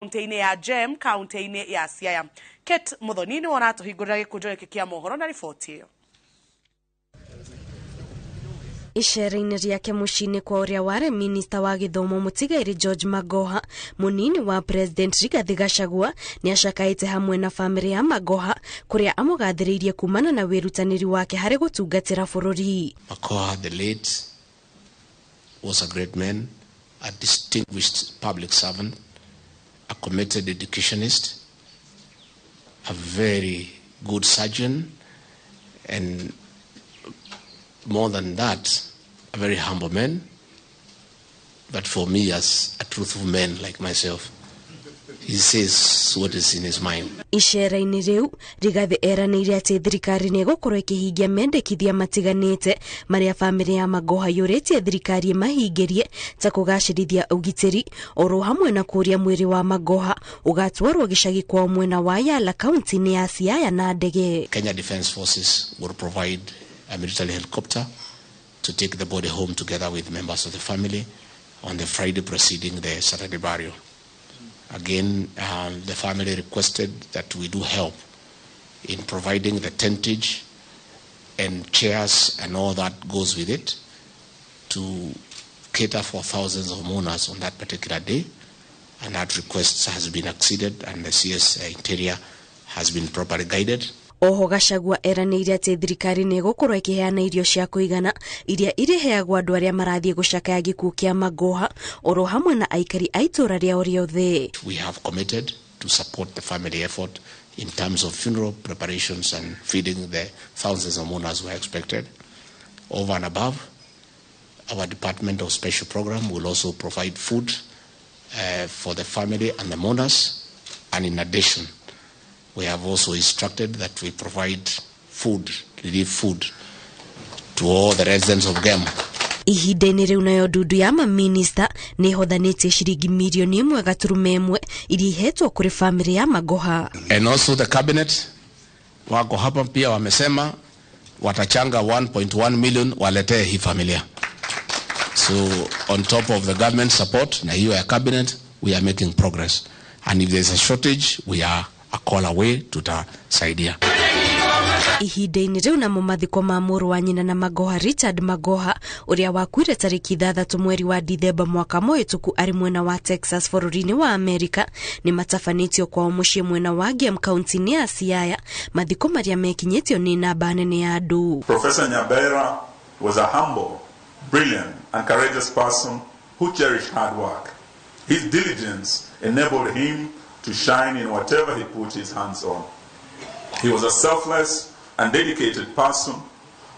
Kaunti-inĩ ya Gem, kaunti-inĩ ya Siaya. Kate Muthoni nĩwe ũratũhingũrĩra gĩkũnjo gĩkĩ kĩa mohoro na riboti ĩyo. Icera-inĩ rĩake mũciĩ-inĩ kwa ũrĩa warĩ minista wa gĩthomo mũtigairĩ George Magoha, mũnini wa President Rigathi Gachagua nĩacakaĩte hamwe na bamĩrĩ ya Magoha kũrĩa amũgathĩrĩirie kumana na wĩrutanĩri wake harĩ gũtungatĩra bũrũri. Magoha the late was a great man, a distinguished public servant, a committed educationist, a very good surgeon, and more than that, a very humble man. But for me, as a truthful man like myself, he says what is in his mind. Icera-inĩ rĩu, Rigathi eranĩire atĩ thirikari nĩ ĩgũkorwo ĩkĩhingia mendekithia matiganĩte marĩa bamĩrĩ ya Magoha yũrĩtie thirikari ĩmahingĩrie ta kũgacĩrithia ũgitĩri oro hamwe na kũria mwĩrĩ wa Magoha ũgatwarwo gĩcagi kwao mwena wa Yala kaunti-inĩ ya Siaya na ndege. Kenya Defence Forces will provide a military helicopter to take the body home together with members of the family on the Friday preceding the Saturday burial. Again, the family requested that we do help in providing the tentage and chairs and all that goes with it to cater for thousands of mourners on that particular day. And that request has been acceded, and the CS Interior has been properly guided. Oho Gachagua eranĩire atĩ thirikari nĩ ĩgũkorwo ĩkĩheana irio cia kũigana iria irĩheagwo andũ arĩa marathiĩ gũcakaya gĩkuũ kĩa Magoha oro hamwe na aikari a itũũra rĩao rĩothe. We have committed to support the family effort in terms of funeral preparations and feeding the thousands of mourners who are expected. Over and above, our Department of Special Program will also provide food for the family and the mourners. And in addition, we have also instructed that we provide food, relief food, to all the residents of Gem. Ihinda-inĩ rĩu nayo ndundu ya maminista nĩ ĩhothanĩtie ciringi mirioni 1.1 iria ihetwo kũrĩ bamĩrĩ ya Magoha. And also the cabinet wako hapa pia wamesema watachanga 1.1 million waletee hii familia. So on top of the government support na hiyo ya cabinet, we are making progress. And if there is a shortage, we are a call away, tutasaidia. Ihinda-inĩ rĩu namo mathiko ma mũrũ wa nyina na Magoha Richard Magoha ũrĩa wakuire tarĩki 6 mweri wa Dithemba mwaka mũhĩtũku arĩ mwena wa Texas bũrũri-inĩ wa Amerika nĩ matabanĩtio kwao mũciĩ mwena wa Gem kaunti-inĩ ya Siaya, mathiko marĩa mekinyĩtio nĩ namba nene ya andũ. Professor Nyabera was a humble, brilliant and courageous person who cherished hard work. His diligence enabled him to shine in whatever he put his hands on. He was a selfless and dedicated person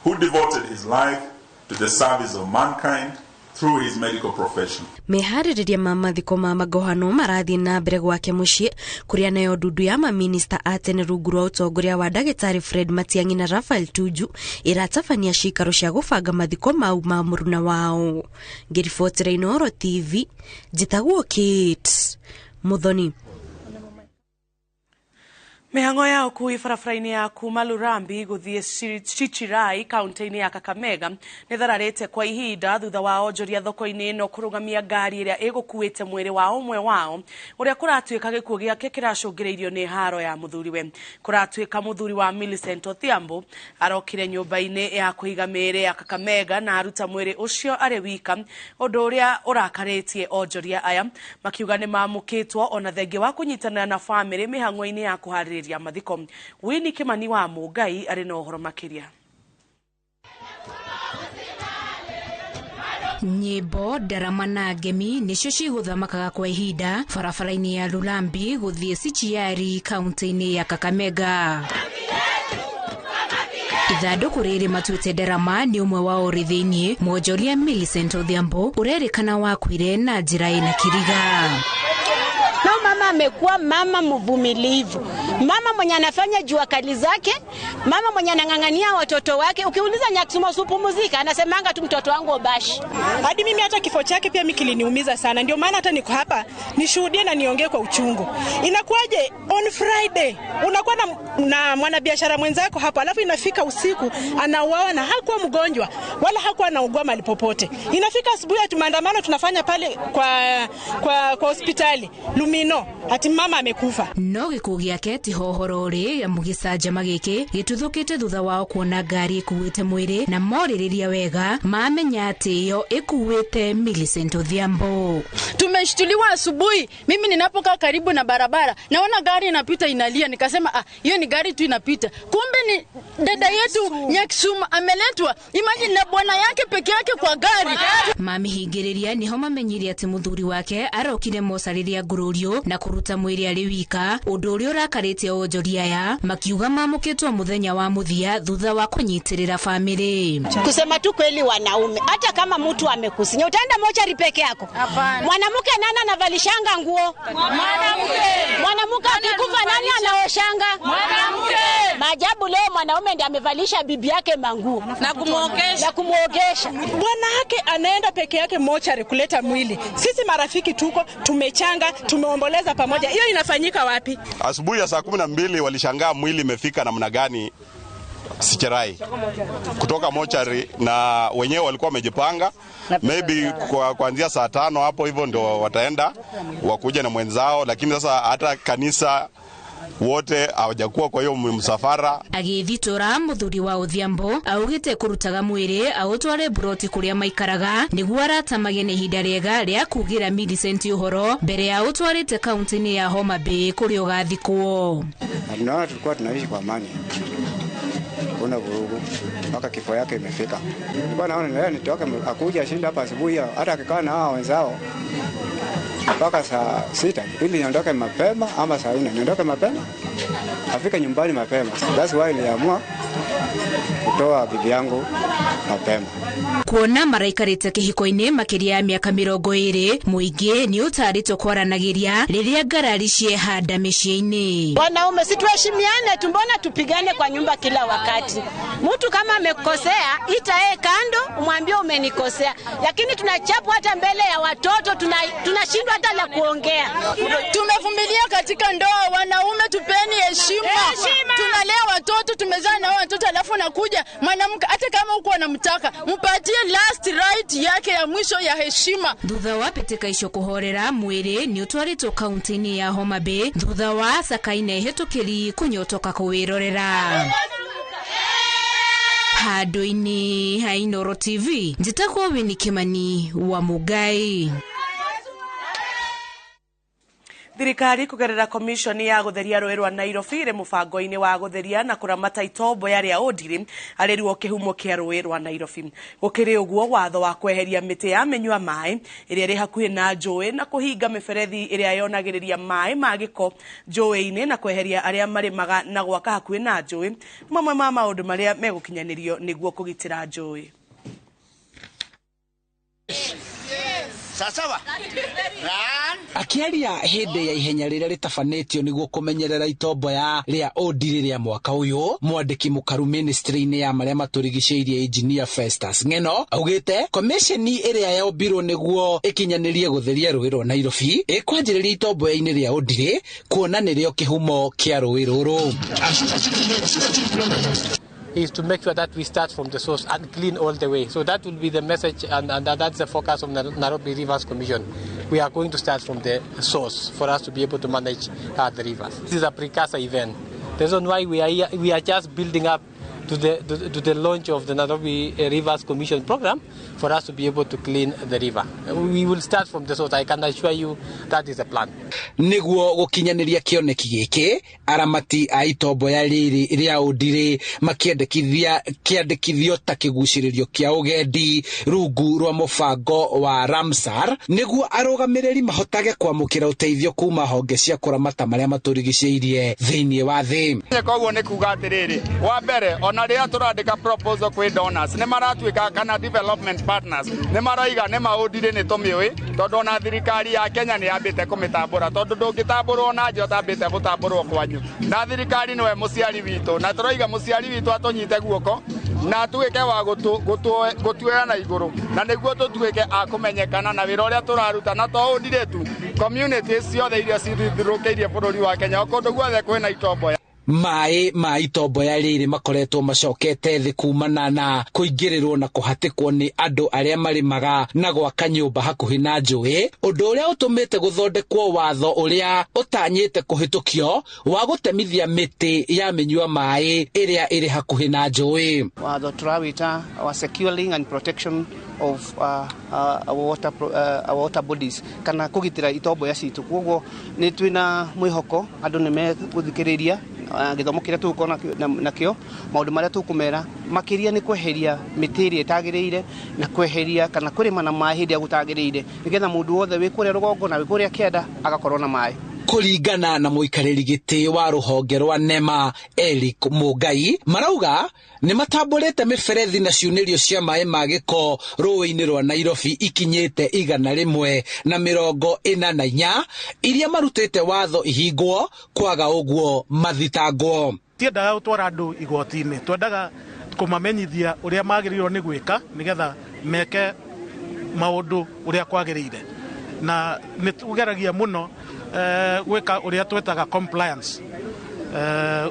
who devoted his life to the service of mankind through his medical profession. Meharĩrĩria ma mathiko ma Magoha no marathiĩ na mbere gwake mũciĩ kũrĩa nayo ndundu ya maminista a tene rungu rwa ũtongoria wa ndagĩtarĩ Fred Matiang'i na Raphael Tuju ĩratabania cikaro cia gũbanga mathiko mau ma mũruna wao. Ngĩribotera Inooro TV, njĩtagwo Kate Muthoni. Mĩhang'o ya ũkui barabara-inĩ ya kuma Lurambi gũthiĩ Chichirai kaunti-inĩ ya Kakamega nĩ thararĩte kwa ihinda thutha wa onjoria thoko-inĩ ĩno kũrũgamia ngari ĩrĩa ĩgũkuĩte mwĩrĩ wa ũmwe wao ũrĩa kũratuĩka gĩkuũ gĩake kĩracũngĩrĩirio nĩ haro ya mũthuriwe. Kũratuĩka mũthuri wa Millicent Odhiambo arokire nyũmba-inĩ ya kũiga mĩĩrĩ ya Kakamega na aruta mwĩrĩ ũcio arĩ wika, ũndũ ũrĩa ũrakarĩtie onjoria aya makiuga nĩ mamũkĩtwo ona thengia wa kũnyitanĩra na bamĩrĩ mĩhang'o-inĩ ya kũharĩrĩria mathiko. Winnie Kimani wa Mũngai arĩ na ũhoro makĩria. Nyĩmbo, ndarama na ngemi nĩcio cigũthamakaga kwa ihinda barabara-inĩ ya Lurambi gũthiĩ Sichiari kaunti-inĩ ya Kakamega. Ithandũkũ rĩrĩ matuĩte ndarama nĩ ũmwe wa ũrĩ thĩiniĩ mwonjoria Millicent Odhiambo ũrerĩkana wakuire na njĩra ĩna kĩriga. No, mama amekuwa mama mvumilivu, mama mwenye anafanya jua kali zake, Mama mwenye anang'ang'ania watoto wake, ukiuliza Nyakisumo usipumzika, anasemanga tu mtoto wangu obashi. Hadi mimi hata kifo chake pia mimi kiliniumiza sana. Ndio maana hata niko hapa nishuhudie na niongee kwa uchungu. Inakuwaje on Friday unakuwa na mwanabiashara mwenzako hapa, alafu inafika usiku anauawa na hakuwa mgonjwa wala hakuwa anaugua mahali popote. Inafika asubuhi ati maandamano tunafanya pale kwa hospitali Lumino, ati mama amekufa. No gikuo giake ti hohoro ri amu gicanjama giki gituthukite thutha wao kuona ngari ikuite mwiri na moririria wega mamenya ati iyo ikuite Millicent Odhiambo. Tumeshtuliwa asubuhi, mimi ninapokaa karibu na barabara naona gari inapita inalia, nikasema hiyo ni gari tu inapita, kumbe ni dada yetu Nyakisumo ameletwa, imagine na bwana yake peke yake kwa gari. Mamihingiriria niho mamenyire ati muthuri wake arokire moca riria ngururio na kuruta mwiri ari wika, undu uria urakarite onjoria aya makiuga mamukitwo muthenya wa muthia thutha wa kunyitirira family. Kusema tu kweli, wanaume hata kama mtu amekusinya utaenda mochari peke yako? Mwanamke nani anavalishanga nguo? Mwanamke akikufa nani anaoshanga? Mwanamke. Maajabu leo mwanaume ndiye amevalisha bibi yake manguo na kumuogesha, na kumuogesha. Bwana yake anaenda peke yake mochari kuleta mwili. Sisi marafiki tuko tumechanga, tumeomboleza pamoja. Hiyo inafanyika wapi? Asubuhi ya saa 12 walishangaa mwili imefika namna gani Sicherai kutoka mochari, na wenyewe walikuwa wamejipanga maybe kuanzia saa 5 hapo hivyo ndio wataenda wakuja na mwenzao, lakini sasa hata kanisa wote hawajakuwa kwa hiyo msafara. Agithitura muthuri wa Odhiambo augite kurutaga mwiri autware buroti kuria maikaraga niguo aratamage ni ihinda riega ria kugira Millicent uhoro mbere ya utwarite kaunti-ini ya Homa Bay kuria ugathikwo. Tunaona tulikuwa tunaishi kwa amani, kuna vurugu mpaka kifo yake imefika. Nilikuwa naona leo nitoke akuja shinda hapa asubuhi, hata akikaa na hao wenzao mpaka saa 6 ili niondoke mapema, ama saa 4 niondoke mapema afike nyumbani mapema. That's why niliamua kutoa bibi yangu mapema. Kuona maraikarite kihiko-ini makiria ya miaka 20 muingi ni utaritwo kwaranagiria riria ngarari ciehanda miciĩ-ini. Wanaume si tuheshimiane tu, mbona tupigane kwa nyumba kila wakati? Mtu kama amekosea ita yeye kando umwambie umenikosea, lakini tunachapwa hata mbele ya watoto, tunashindwa hata la kuongea. Tumevumilia katika ndoa, wanaume tupeni heshima. Tunalea watoto, tumezaa na watoto, alafu nakuja mwanamke hata kama uko anamtaka mpatie last right yake ya mwisho ya heshima. Thutha wa petika icio kuhorera mwiri ni utwaritwo kaunti-ini ya Homa Bay thutha wa Sakaine hitukiri kunyotoka kuwirorera. Handu-ini ha Inooro TV, njitagwo Winnie Kimani wa Mugai. Thirikari kugerera commission ya gutheria rũĩ rwa Nairobi ĩrĩ mũbango-inĩ wa gutheria na kũramata itomboya rĩa Ondiri arĩ ruo kĩhumo kĩa rũĩ rwa Nairobi. Gũkĩrĩ ũguo, watho wa kweheria mĩtĩ ya mĩnyua maĩ ĩrĩa ĩrĩ hakuhĩ na njũĩ na kũhinga mĩberethi ĩrĩa yonagĩrĩria maĩ ma gĩko njũĩ-inĩ na kweheria arĩa marĩmaga na gwaka hakuhĩ na njũĩ mamwe ma maũndũ marĩa megũkinyanĩrio nĩguo kũgitĩra njũĩ. Akiaria hindi ya ihenya riria ritabanitio niguo kumenyerera itomboya ria Ondiri ria mwaka uyu, mwandiki mukaru ministry-ini ya maria maturigiceirie Engineer Festus Ng'eno augite commission iria yombirwo niguo ikinyanirie gutheria rũĩ rwa Nairobi ikwanjiriria itomboya-ini ria Ondiri kuona nirio kihumo kia rũĩ rũrũ. Is to make sure that we start from the source and clean all the way. So that will be the message, and that's the focus of the Nairobi Rivers Commission. We are going to start from the source for us to be able to manage the rivers. This is a precursor event. The reason why we are here, we are just building up to the launch of the Nairobi Rivers Commission program for us to be able to clean the river. We will start from the source. I can assure you that is the plan. Niguo gukinyaniria kioneki giki, aramati a itomboya riri ria Ondiri makiendekithia kiandikithio ta kiguciririo kia ugendi rungu rwa mubango wa Ramsar niguo arugamiriri mahotage kwamukira uteithio kuma honge cia kuramata maria maturigiceirie thiini wa thi. Koguo ni kuga atiriri, wa mbere ona Ona rĩrĩa tũrandĩka proposal kwĩ donors nĩ maratuĩka kana development partners nĩ maroiga nĩ maũndire nĩ tũmĩũĩ, tondũ ona thirikari ya Kenya nĩ yambĩte kũmĩtambũra, tondũ ndũngĩtambũrwo na nja ũtambĩte gũtambũrwo kwanyu. Na thirikari nĩwe mũciari witũ, na tũroiga mũciari witũ atũnyite guoko na tuĩke wa gũtuoya na igũrũ, na nĩguo tũtuĩke a kũmenyekana na wĩra ũrĩa tũraruta. Na to ũndire tu, community ciothe iria cithirũkĩirie bũrũri wa Kenya, o kũndũ guothe kwĩna itomboya. Maĩ ma itomboya rĩrĩ makoretwo macokete thĩ kumana na kũingĩrĩrwo na kũhatĩkwo nĩ andũ arĩa marĩmaga na gwaka nyũmba hakuhĩ na njũĩ, ũndũ ũrĩa ũtũmĩte gũthondekwo watho ũrĩa ũtanyĩte kũhĩtũkio wa gũtemithia mĩtĩ ya mĩnyua maĩ ĩrĩa ĩrĩ hakuhĩ na njũĩ. Watho tũrawĩta wa securing and protection of our water bodies, kana kũgitĩra itomboya citũ. Koguo nĩ twĩna mwĩhoko andũ nĩ megũthikĩrĩria gĩthomo kĩrĩa tũgũkorwo nakĩo, maũndũ marĩa tũkũmera makĩria nĩ kweheria mĩtĩ ĩrĩa ĩtagĩrĩire na kweheria kana kũrĩma na maĩ hĩndĩ ĩrĩa gũtagĩrĩire, nĩgetha mũndũ wothe wĩ kũrĩa rũgongo na wĩ kũrĩa kĩanda agakorwo na maĩ. Kũringana na mũikarĩri gĩtĩ wa rũhonge rwa NEMA Eric Mũngai, marauga nĩ matambũrĩte mĩberethi na ciunĩrio cia maĩ ma gĩko rũĩ-inĩ rwa Nairobi ikinyĩte 144 iria marutĩte watho ihingwo, kwaga ũguo mathitangwo. Tiendaga gũtwara andũ igoti-inĩ, twendaga kũmamenyithia ũrĩa magĩrĩirwo nĩ gwĩka nĩgetha meke maũndũ ũrĩa kwagĩrĩire, na nĩ tũgeragia mũno gwĩka ũrĩa twetaga compliance,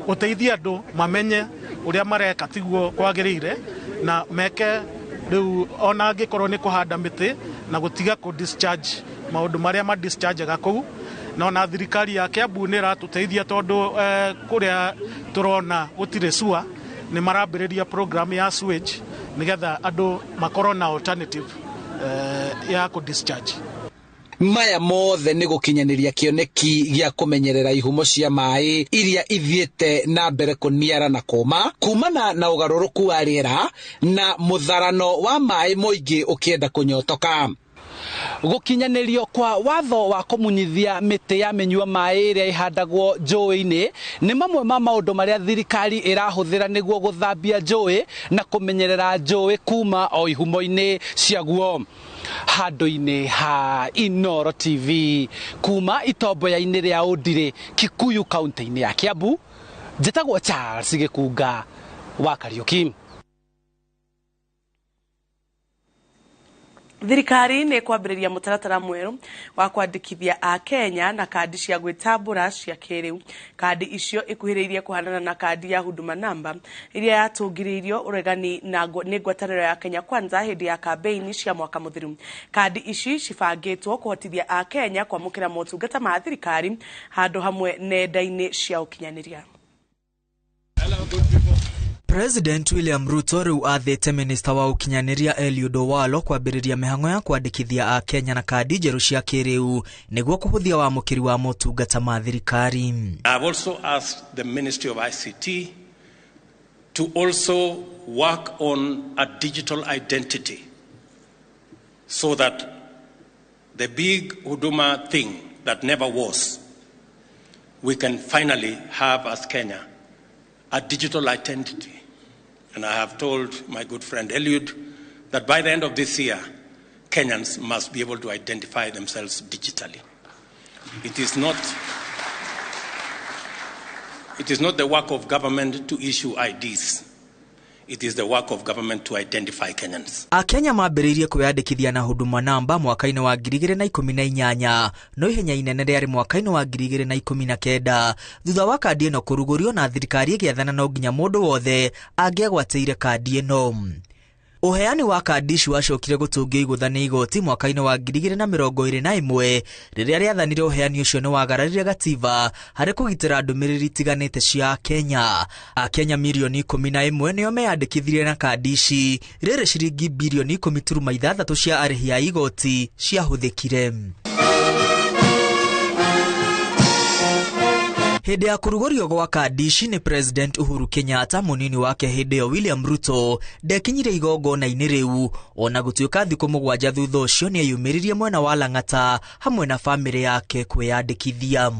gũteithia andũ mamenye ũrĩa mareka tiguo kwagĩrĩire na meke rĩu, ona angĩkorwo nĩ kũhanda mĩtĩ na gũtiga kũ discharge maũndũ marĩa ma dischargeaga kũu. Na ona thirikari ya Kiambu nĩ ĩratũteithia tondũ kũrĩa tũrona gũtirĩ sewer nĩ marambĩrĩria program ya sewage nĩgetha andũ makorwo na alternative ya kũ discharge. Maya mothe nĩ gũkinyanĩria kĩoneki gĩa kũmenyerera ihumo cia maĩ iria ithiĩte na mbere kũniara na kũma kumana na ũgarũrũku wa rĩera na mũtharano wa maĩ mũingĩ ũkĩenda kũnyotoka. Gũkinyanĩrio kwa watho wa kũmunyithia mĩtĩ ya mĩnyua maĩ ĩrĩa ĩhandagwo njũĩ-inĩ nĩ mamwe ma maũndũ marĩa thirikari ĩrahũthĩra nĩguo gũthambia njũĩ na kũmenyerera njũĩ kuma o ihumo-inĩ ciaguo. Handũ-inĩ ha Inooro TV kuma itomboya-inĩ rĩa Ũndirĩ, Kikuyu kaunti-inĩ ya Kiambu, njĩtagwo Charles Gĩkunga wa Kariũki. Thirikari nĩ kwambĩrĩria mũtaratara mwerũ wa kwandĩkithia a Kenya na kandi cia gwĩtambũra cia kĩrĩu. Kandi icio ikuhĩrĩirie kũhanana na kandi ya Huduma Namba iria yatũngĩrĩirio ũregani na nĩ ngwatanĩro ya Kenya Kwanza hĩndĩ ya kambeini cia mwaka mũthiru. Kandi ici cibangĩtwo kũhotithia a Kenya kwamũkĩra motungata ma thirikari handũ hamwe nenda-inĩ cia ũkinyanĩria. President William Ruto rĩu athĩte minista wa ũkinyanĩria Eliud Owalo kwambĩrĩria mĩhang'o ya kwandĩkithia a Kenya na kandi njerũ cia kĩrĩu nĩguo kũhũthia wamũkĩri wa motungata ma thirikari. I've also asked the Ministry of ICT to also work on a digital identity so that the big Huduma thing that never was, we can finally have as Kenya a digital identity. And I have told my good friend Eliud that by the end of this year, Kenyans must be able to identify themselves digitally. It is not the work of government to issue IDs. It is the work of government to identify Kenyans. Akenya mambĩrĩirie kwĩyandĩkithia na Huduma Namba mwaka-inĩ wa 2018, no ihenya inene rĩarĩ mwaka-inĩ wa 2019 thutha wa kandi ĩno kũrugũrio na thirikari ĩgĩathana no nginya mũndũ wothe angĩagwatĩire kandi ĩno. Ũheani wa kandi ici wacokire gũtũngio igũtha nĩ igoti mwaka-inĩ wa 2021 rĩrĩa rĩathanire ũheani ũcio nĩ wagararire gatiba harĩ kũgitĩra ndũmĩrĩri itiganĩte cia Kenya. Akenya mirioni 11 nĩo meyandĩkithirie na kandi ici, rĩrĩ ciringi birioni 10.6 cia arĩhi a igoti ciahũthĩkire. Hĩndĩ ya kũrugũrio gwa kandi ici nĩ President Uhuru Kenyatta, mũnini wake hĩndĩ ĩyo William Ruto ndekinyire igongona-inĩ rĩu, ona gũtuĩka thikũ 7 thutha ũcio nĩeyumĩririe mwena wa Lang'ata hamwe na bamĩrĩ yake kwĩyandĩkithia.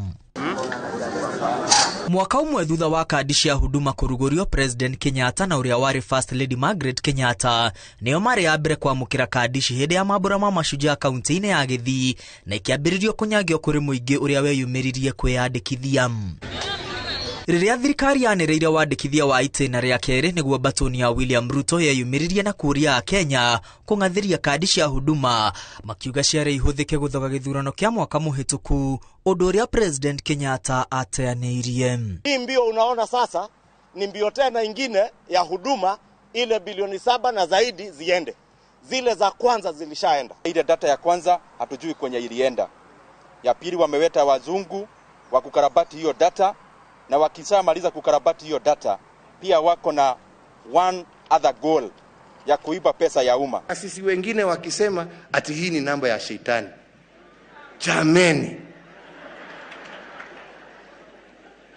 Mwaka ũmwe thutha wa kandi cia Huduma kũrugũrio, President Kenyatta na ũrĩa warĩ First Lady Margaret Kenyatta nĩo marĩ a mbere kwamũkĩra kandi ici hĩndĩ ya mambũra ma Mashujaa kaunti-inĩ ya Gĩthii, na ikĩambĩrĩrio kũnyangio kũrĩ mũingĩ ũrĩa weyumĩririe kwĩyandĩkithia. Rĩrĩa thirikari yanĩrĩire wandĩkithia wa itĩna rĩa kerĩ nĩguo batoni ya William Ruto yeyumĩririe na kũũria Akenya kũng'athĩria kandi cia Huduma, makiuga ciarĩ ihũthĩke gũthoga gĩthurano kĩa mwaka mũhĩtũku, ũndũ ũrĩa President Kenyatta ateanĩirie. Hii mbio unaona sasa ni mbio tena ingine ya Huduma, ile bilioni 7 na zaidi ziende. Zile za kwanza zilishaenda. Ile data ya kwanza hatujui kwenye ilienda. Ya pili wameweta wazungu wa kukarabati hiyo data, na wakishamaliza kukarabati hiyo data pia wako na one other goal ya kuiba pesa ya umma. Sisi wengine wakisema ati hii ni namba ya shetani. Jameni,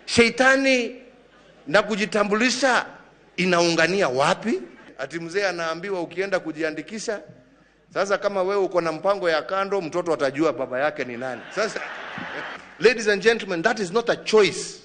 shetani na kujitambulisha inaungania wapi? Ati mzee anaambiwa ukienda kujiandikisha, sasa kama wewe uko na mpango ya kando, mtoto atajua baba yake ni nani. Sasa, ladies and gentlemen, that is not a choice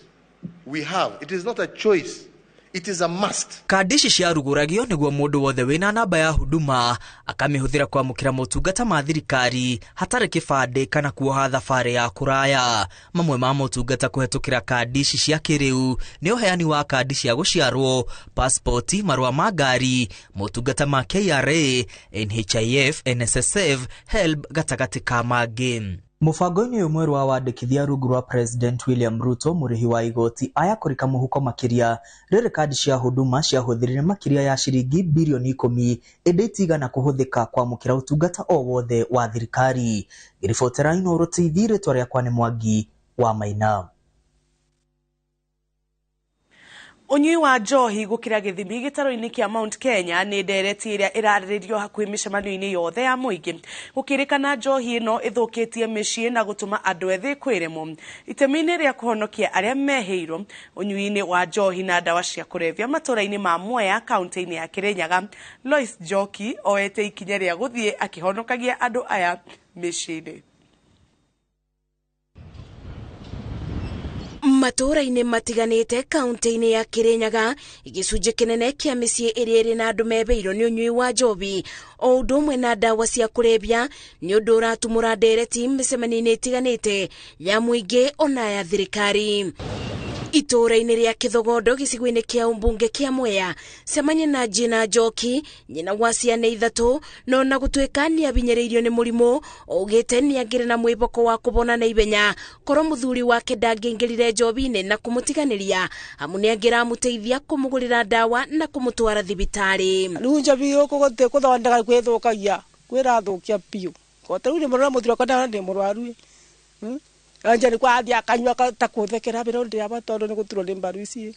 we have. It is not a choice. It is a must. Kandi ici ciarugũragio nĩguo mũndũ wothe wĩna namba ya Huduma akamĩhũthĩra kwamũkĩra motungata ma thirikari hatarĩ kĩbandĩ kana kuoha thabarĩ ya kũraya. Mamwe ma motungata kũhetũkĩra kandi ici cia kĩrĩu nĩ ũheani wa kandi cia gũciarwo, pasipoti, marũa ma ngari, motungata ma KRA, NHIF, NSSF, HELB gatagatĩ ka mangĩ. Mũbango-inĩ ũyũ mwerũ wa wandĩkithia rungu rwa President William Ruto, mũrĩhi wa igoti aya kũrika mũhuko makĩria rĩrĩ kandi cia Huduma ciahũthĩrire makĩria ya ciringi birioni 10 ĩndĩ itigana kũhũthĩka kwamũkĩra ũtungata o wothe wa thirikari. Ngĩribotera Inooro TV, rĩtwa rĩakwa nĩ Mwangi wa Maina. Ũnyui wa njohi gũkĩra gĩthimi gĩtaro-inĩ kĩa Mount Kenya nĩ ndereti ĩrĩa ĩrarĩrĩrio hakuhĩ mĩcemanio-inĩ yothe ya mũingĩ. Gũkĩrĩkana njohi ĩno ĩthũkĩtie mĩciĩ na gũtũma andũ ethĩ kwĩremwo. Itemi-inĩ rĩa kũhonokia arĩa mehĩirwo ũnyui-inĩ wa njohi na ndawa cia kũrebia matũra-inĩ ma Mwea kaunti-inĩ ya Kĩrĩnyaga, Lois Njoki oete ikinya rĩa gũthiĩ akĩhonokagia andũ aya mĩciĩ-inĩ. Matũũra-inĩ matiganĩte kaunti-inĩ ya Kĩrĩnyaga, gĩcunjĩ kĩnene kĩa mĩciĩ ĩrĩa ĩrĩ na andũ mebĩirwo nĩ ũnyui wa njohi o ũndũ ũmwe na ndawa cia kũrebia nĩ ũndũ ũratumũra ndereti mĩcemanio-inĩ ĩtiganĩte ya mũingĩ ona ya thirikari. Itũũra-inĩ rĩa Kĩthogondo gĩcigo-inĩ kĩa ũmbunge kĩa Mwea, cemania na Jina Njoki, nyina wa ciana 3, no na gũtuĩka nĩabinyĩrĩirio nĩ mũrimũ augĩte nĩangĩrĩ na mwĩhoko wa kũbona na ihenya korwo mũthuri wake ndangĩingĩrire njohi-inĩ na kũmũtiganĩria, amu nĩangĩramũteithia kũmũgũrĩra ndawa na kũmũtwara thibitarĩ. Rĩu njohi gũkũ gũtirĩ kũthondeka kwĩthũkagia, kwĩrathũkia biũ. Ko ta rĩu ndĩ mũrwaru mũthuri wakwa ndĩ mũrwaru. Anja ni kwa athia akanyua ta kuthekera biro ndi aba tondu ni guturwo ni mbaru ici.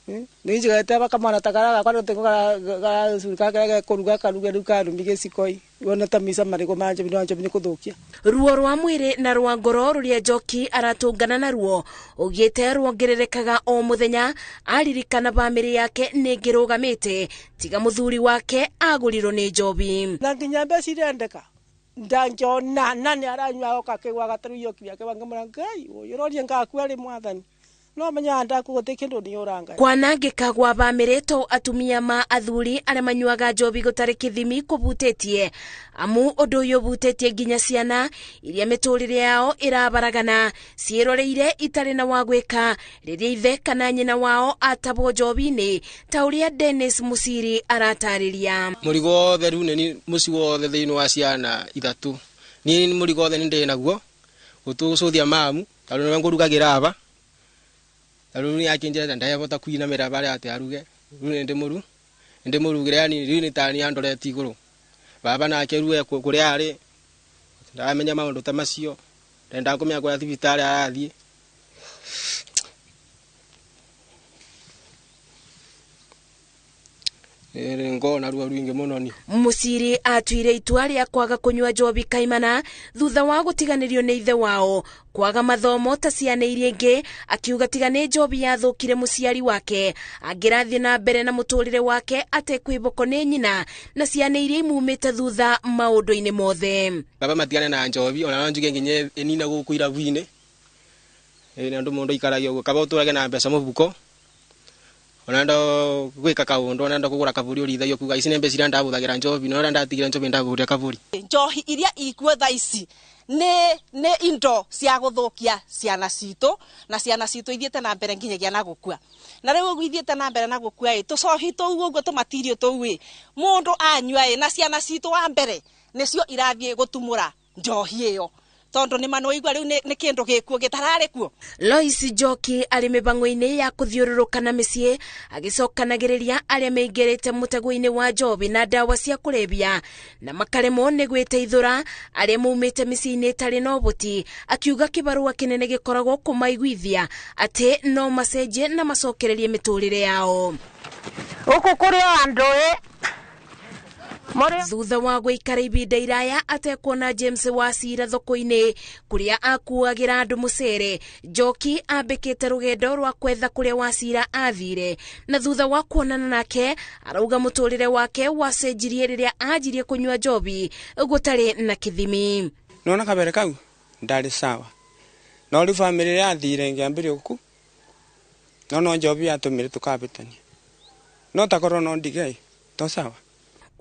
Ni njigete bakamwana takara gakwa no tengo gara surika kara kuruga karuge riu karumi gicikoi wona ta mica marigo manje bino anje ni kuthukia. Ruo rwa mwiri na rwa ngoro ruria Njoki aratungana naruo ugiite ruongererekaga o muthenya aririkana bamĩrĩ yake nĩ ngĩrũgamĩte tiga muthuri wake agurirwo nĩ njobi. Na nginya mbeca irendeka ndangiona nani aranyua oka kigwaga taru iyo kiake bangamura ngai uyu rorie ngakua ri mwathani no menya ndakugote kindu ni uranga. Kwanangika gwa bamĩrĩ to atumia ma athuri arĩa manyuaga njobi gũtarĩ kĩthimi kũbutĩtie amu ũndũ ũyũ ũbutĩtie nginya ciana iria mĩtũrĩre yao ĩrabaragana ciĩroreire itarĩ na wa gwĩka rĩrĩa ithe kana nyina wao atabwo njobi-inĩ ta ũrĩa Dennis Musiri aratarĩria. Mũrigo wothe rĩu nĩ mũciĩ wothe thĩinĩ wa ciana 3 niĩ mũrigo wothe nĩ ndĩ naguo gũtũcũthia mamu tondũ nĩwe ngũrugagĩra aba. Rĩu nĩ akinjĩra ndayabota kuinamĩra barĩa atĩ aruge rĩu nĩ ndĩmũrugĩre yani rĩu nĩ tani andorete igũrũ baba nake rĩu kũrĩa arĩ ndamenya maũndũ ta macio ndenda kũmenya kũrĩa thibitarĩ arathiĩ. Ngona ruo rwingi muno ni Musiri atuire itua rĩa kwaga kunyua njobi kaimana thutha wa gutiganĩrio nĩ ithe wao kwaga mathomo ta ciana iria ingĩ akiuga tiga nĩ njobi yathũkire mũciari wake angĩrathiĩ na mbere na mũtũrĩre wake atekwĩboko nĩ nyina na ciana iria imumĩte thutha maũndũ-inĩ mothe. Baba matigane na njobi ona no njuge nginye ĩnina gũkũ irabu-inĩ Ĩ andu mundu ikaragia uguo kaba uturage na mbeca mubuko ona ndo gwika kaundu ona ndo kugura kaburi urithagia kuga ici nĩ mbeca iria ndabuthagira njobi no ria ndatigira njobi ndagũrire kaburi. Njohi iria ikuo thaa ici nĩ indo cia gũthũkia ciana citũ na ciana citũ ithiĩte na mbere nginyagia na gũkua na rĩu ũguo ithiĩte na mbere na gũkua ĩ tũcohi tũu ũguo tũmatirio tũu ĩ mũndũ anyua ĩ na ciana citũ wa mbere nĩcio irathiĩ gũtumũra njohi ĩyo tondu ni manoigua riu ni kindu gikuo gitarari kuo. Lois Njoki ari mibango-ini ya kuthiururuka na micii agicokanagiriria aria meingirite mutego-ini wa njobi na ndawa cia kurebia na makaremwo ni gwiteithura aria maumite micii-ini itari na ubuti akiuga kibarua kinene gikoragwo kumaiguithia ati no macenjie na macokererie miturire yao. Guku kuri o andu thutha wa gũikara ibinda iraya atekuona James Wachira thoko-inĩ kũrĩa akuagĩra andũ mũcere, Njoki ambĩkĩte rũgendo rwa kwetha kũrĩa Wachira athire na thutha wa kuonana nake arauga mũtũrĩre wake wacenjirie rĩrĩa anjirie kũnyua njobi gũtarĩ na kĩthimi. Nona kabere kau ndarĩ sawa no rĩu bamĩrĩ yathire ngĩambĩrĩria gũku no njobi yatũmire tũkabĩtania no takorwo no ndige to sawa.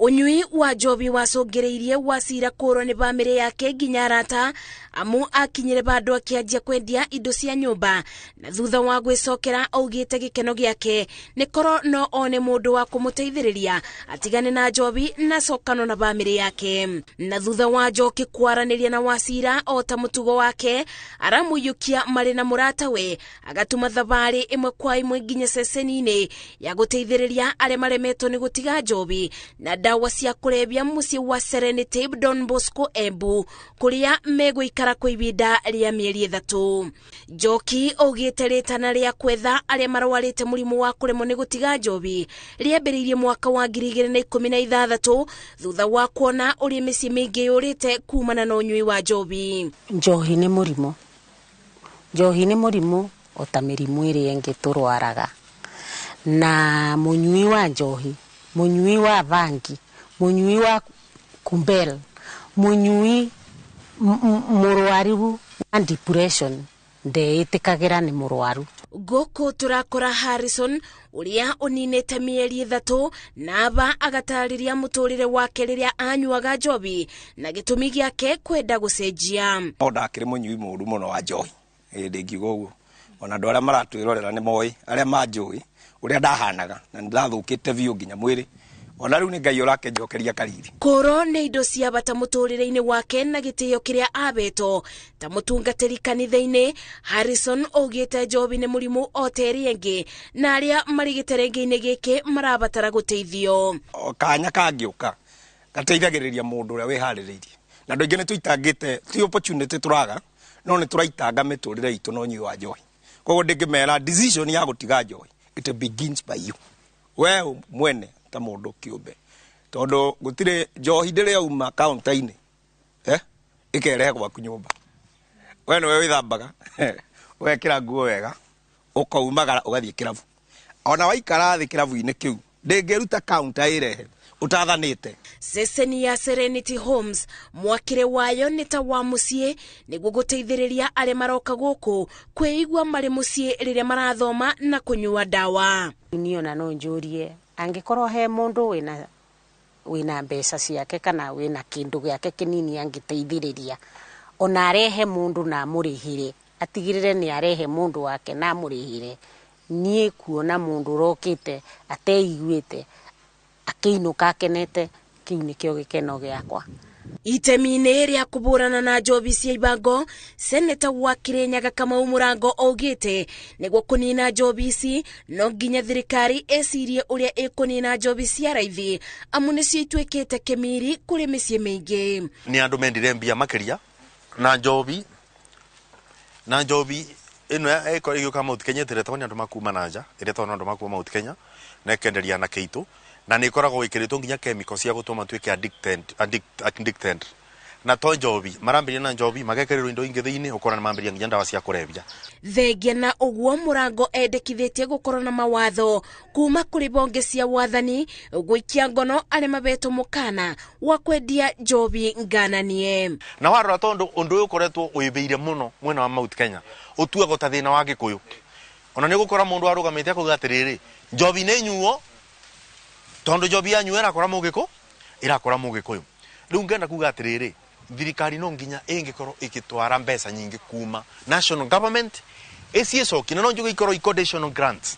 Unyui wa njobi wacũngĩrĩirie Wachira kũrwo nĩ bamĩrĩ yake nginya arata amu akinyire bandũ akĩanjia kwendia indo cia nyũmba na thutha wa gwĩcokera augĩte gĩkeno gĩake nĩ korwo no one mũndũ wa kũmũteithĩrĩria atigane na njobi na cokano na bamĩrĩ yake. Na thutha wa Njoki kwaranĩria na Wachira o ta mũtugo wake aramũiyũkia marĩ na mũratawe agatuma thabarĩ ĩmwe kwa ĩmwe nginya ceceni-inĩ ya gũteithĩrĩria arĩa maremetwo nĩ gũtiga njobi na ndawa cia kurebia muciĩ wa Serenity Don Bosco Embu kuria megũikara kwa ibinda rĩa mĩeri 3. Njoki augĩte rĩtana rĩa kwetha arĩa marwarĩte mũrimũ wa kũremwo nĩ gũtiga njobi rĩambĩrĩirie mwaka wa 2016 thutha wa kuona ũrĩa mĩciĩ mĩingĩ yũrĩte kumana na ũnyui wa njobi. Njohi nĩ mũrimũ, njohi nĩ mũrimũ o ta mĩrimũ ĩrĩa ĩngĩ tũrwaraga, na mũnyui wa njohi, munyui wa bangi, munyui wa kumbel, munyui murwaru wa depression ndeitikagira ni murwaru. Gũkũ tũrakora Harrison ũrĩa ũninĩte mĩeri 3 na aba agatarĩria mũtũrĩre wake rĩrĩa anyuaga njobi na gĩtũmi gĩake kwenda gũcenjia. No ndakĩrĩ mũnyui mũru mũno wa njohi ndingiuga ũguo, ona andũ arĩa maratwĩrorera nĩ moĩ, arĩa manjũĩ uria ndahanaga na ndathukite biũ nginya mwĩrĩ ona rĩu nĩ Ngai ũrakĩnjokeria kariri. Kũrwo nĩ indo cia bata mũtũrĩre-inĩ wake na gĩtĩo kĩrĩa abetwo ta mũtungatĩri kanitha-inĩ, Harrison augĩte njobi nĩ mũrimũ o ta ĩrĩa ĩngĩ na arĩa marĩ gĩterenge-inĩ gĩkĩ marabatara gũteithio. Kanya kangĩũka gateithagĩrĩria mũndũ ũrĩa wĩharĩrĩirie na andũ aingĩ nĩ tũitangĩte, ti opportunity tũraga no nĩ tũraitanga mĩtũrĩre itũ na ũnyui wa njohi. Koguo ndingĩmera decision ya gũtiga njohi it begins by you, we mwene ta mũndũ kĩũmbe, tondũ gũtirĩ njohi ndĩrĩ yauma kaunta-inĩ ĩkerehe gwaku nyũmba. We nĩwe wĩthambaga ũgekĩra nguo wega ũkaumagara ũgathiĩ kĩrabu, ona waikara thĩ kĩrabu-inĩ kĩu ndĩngĩruta kaunta ĩrehe utathanite. Ceceni ya Serenity Homes mwakire wayo nĩ ta wa mũciĩ nĩguo gũteithĩrĩria arĩa maroka gũkũ kwĩigua marĩ mũciĩ rĩrĩa marathoma na kũnyua ndawa. Niĩ ona no njũrie angĩkorwo he mũndũ wĩna mbeca ciake kana wĩna kĩndũ gĩake kĩnini angĩteithĩrĩria ona arehe mũndũ na amũrĩhĩre, atigĩrĩre nĩ arehe mũndũ wake na amũrĩhĩre. Niĩ kuona mũndũ ũrokĩte ateiguĩte akĩinũka akenete, kĩu nĩkĩo gĩkeno gĩakwa. Itemi-inĩ rĩa kũbũrana na njobi cia ibango, seneta wa Kirinyaga Kamau Mũrango augĩte nĩguo kũnina njobi ici no nginya thirikari ĩcirie ũrĩa ĩkũnina njobi cia raithi amu nĩcio ituĩkĩte kĩmiri kũrĩ mĩciĩ mĩingĩ. Nĩ andũ mendire mbia makĩria na njobi ĩno ĩgĩũka Mount Kenya ĩtĩretwo nĩ andũ makuma na nja, ĩretwo nĩ andũ makuma Mount Kenya na ĩkenderia na kĩitũ na nĩ ĩkoragwo ĩkĩrĩtwo nginya chemical cia gũtũma tuĩke addicted. Na to njobi marambiria na njobi magekererwo indo ingĩ thĩinĩ, ũkora nĩ mambĩrĩria nginya ndawa cia kũrebia. Thengia na ũguo, Mũrango endekithĩtie gũkorwo na mawatho kuma kũrĩ bonge cia wathani gũikia ngono arĩa mabetwo mũkana wa kwendia njobi ngananie. Na warora, tondu undu uyu ukoretwo uibiire muno mwena wa Mount Kenya, utuagwo ta thina wa Gikuyu. Ona ni gukora mundu arugamite akauga atiriri, njobi ni nyuo, tondu njobi yanyuo irakora mugiku, irakora mugikuyu. Riu ngenda kuga atiriri, thirikari no nginya ingikorwo igitwara mbeca nyingi kuma national government icicoki, na no njuge ikorwo i conditional grants.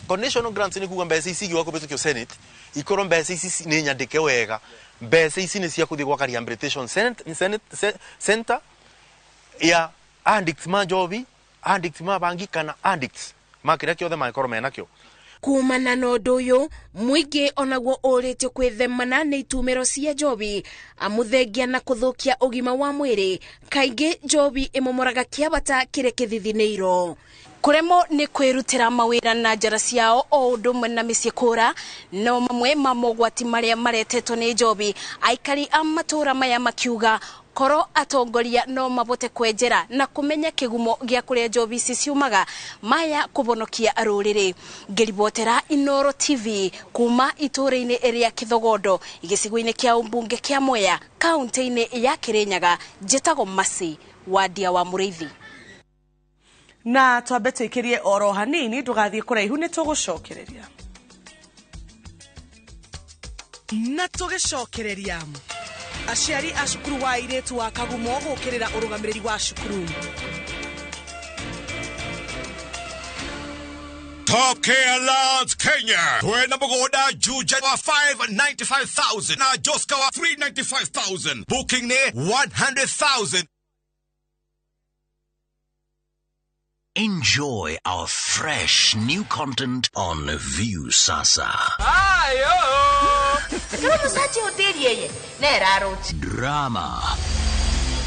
Conditional grants ni kuga mbeca ici igĩũka kũhĩtũkio Senate, ikorwo mbeca ici nĩ nyandĩke wega, mbeca ici nĩ cia kũthiĩ gwaka rehabilitation center ya addicts ma njobi, addicts ma bangi, kana addicts ma kĩrĩa kĩothe mangĩkorwo menakĩo. Kumana na ũndũ ũyũ, mũingĩ onaguo ũrĩtio kwĩthemana nĩ itumĩro cia njobi, amuthengia na kũthũkia ũgima wa mwĩrĩ. Kaingĩ njobi ĩmomoraga kĩabata kĩrĩa kĩthithinĩirwo. Kũremwo nĩ kwĩrutĩra mawĩra na njara ciao o ũndũ ũmwe na mĩciĩ kũra no mamwe ma mogwati marĩa maretetwo nĩ njobi. Aikari a matũra maya makiuga koro atongoria no mabote kwenjera na kumenya kĩgumo gĩa kũrĩa njobi ici ciumaga, maya kũbonokia rũrĩrĩ. Ngĩribotera Inooro TV kuma itũũra-inĩ rĩa Kĩthogondo, gĩcigo-inĩ kĩa ũmbunge kĩa Mwea, kaunti-inĩ ya Kĩrĩnyaga, njĩtagwo Mercy Wandia wa Mũrĩithi. Na twambe tũikĩrie oro hanini, ndũgathiĩ kũraihu, nĩ tũgũcokereria. Na tũgĩcokereria, aciari a cukuru wa airĩtu wa Kagumo gũkĩrĩra ũrũgamĩrĩri wa cukuru. Top Care Lands Kenya. Twena mugunda Juja wa 595,000 na Joska wa 395,000. Booking ne 100,000. Enjoy our fresh new content on View Sasa. Drama.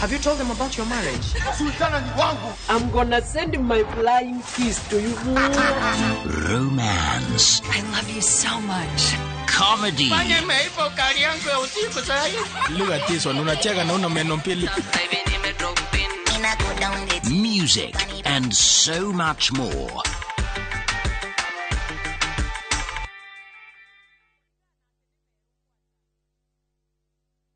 Have you told them about your marriage? Sultana ni wangu. I'm gonna send my flying kiss to you. Romance. I love you so much. Comedy. Look at this one. Unacheka na una meno mbili. Music and so much more.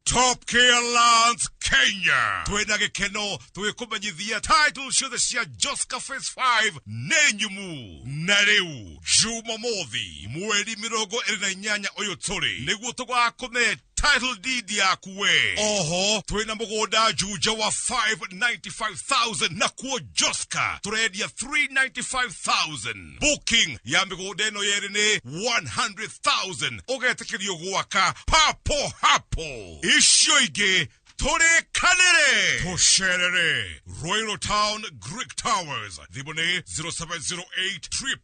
Top Care Lands Kenya. Twena gĩkeno twĩkũmenyithia title ciothe cia Joska Phase 5 nĩ nyumu. Na rĩu Jumamothi mweri 28 ũyũ tũrĩ nĩguo tũgakũne title deed yaku we. Oho twĩna mũgũnda Juja wa 595,000 na kuo Joska tũrendia 395,000. Booking ya mĩgũnda ĩno yerĩ nĩ 100,000, ũgetĩkĩrio gwaka papo hapo. Icio ingĩ tũrĩkanĩre, tũcerere Royal Town Greek Towers, thimũ nĩ 0708 000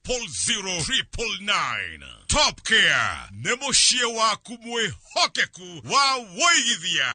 999. Top Care nĩ mũciĩ waku mwĩhokeku wa wũigithia.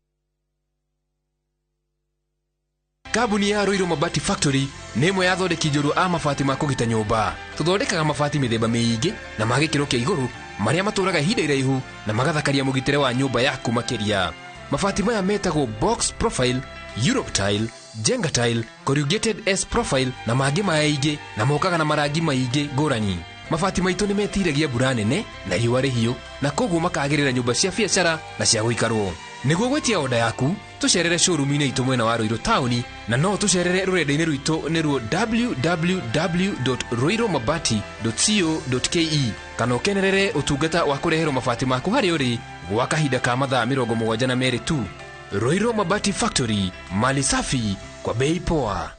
Kambuni ya Ruiru Mabati Factory nĩ ĩmwe ya athondeki njorua a mabati ma kũgita nyũmba. Tũthondekaga mabati mĩthemba mĩingĩ na ma gĩkĩro kĩa igũrũ marĩa matũraga ihinda iraihu na magathakaria mũgitĩre wa nyũmba yaku makĩria. Mabati maya metagwo box profile, Europe tile, Jenga tile, corrugated S profile na mangĩ maingĩ, na mokaga na marangi maingĩ ngũrani. Mabati maitũ nĩ metiragia mbura nene na riũa rĩhiũ, na koguo makagĩrĩra nyũmba cia biacara na cia gũikarwo. Nĩguo gwĩtia oda yaku, tũcerere showroom-inĩ itũ mwena wa Ruiru taũni, na no tũcerere rũrenda-inĩ rwitũ nĩruo www.ruirumabati.co.ke, kana ũkenerere ũtungata wa kũreherwo mabati maku harĩa ũrĩ gwa kahinda ka mathaa 72 tu. Ruiru Mabati Factory, mali safi kwa bei poa.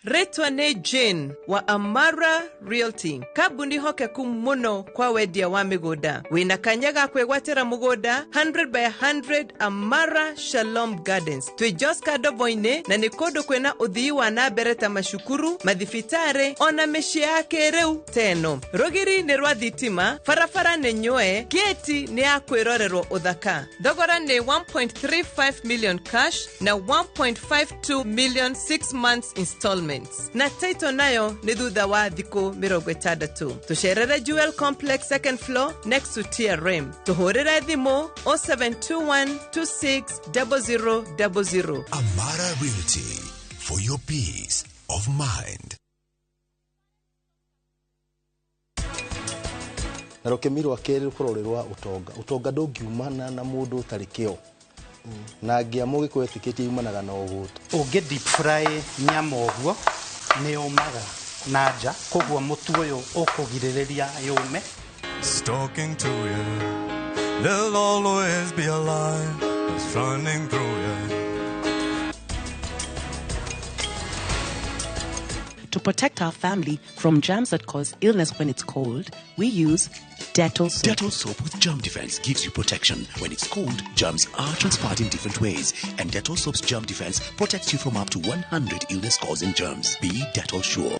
Rĩtwa nĩ Jane wa Amara Realty, kambuni hokeku mũno kwa wendia wa mĩgũnda. Wĩna kanya ga kwĩgwatĩra mũgũnda 100 by 100 Amara Shalom Gardens. Twĩ Joska Ndobo-inĩ, na nĩ kũndũ kwĩna ũthii wa na mbere ta macukuru, mathibitarĩ ona mĩciĩ ya kĩrĩu teno. Rũgiri nĩ rwa thitima, barabara nĩ nyũe, gĩti nĩ ya kwĩrorerwo ũthaka. Thogora nĩ 1.35 million cash na 1.52 million 6 months installment. documents na title nayo nĩ thutha wa thikũ 60. Tũcerere Jewel Complex second floor next to TRM. Tũhũrĩre thimũ 0721260000. Amara Realty, for your peace of mind. Na rũkĩmi rwa kerĩ rũkorwo rwĩ rwa ũtonga. Ũtonga ndũngiumana na mũndũ ũtarĩ kĩo, na ngĩa mũgĩkũyũ etĩkĩtie yumanaga na ũgũta. Ũngĩ deep fry nyama ũguo nĩ yũmaga na nja, koguo mũtu ũyũ ũkũgirĩrĩria yũme. Talking to you, there'll always be a line that's running through you. To protect our family from germs that cause illness when it's cold, we use Dettol soap. Dettol soap with germ defense gives you protection. When it's cold, germs are transferred in different ways, and Dettol soap's germ defense protects you from up to 100 illness-causing germs. Be Dettol sure.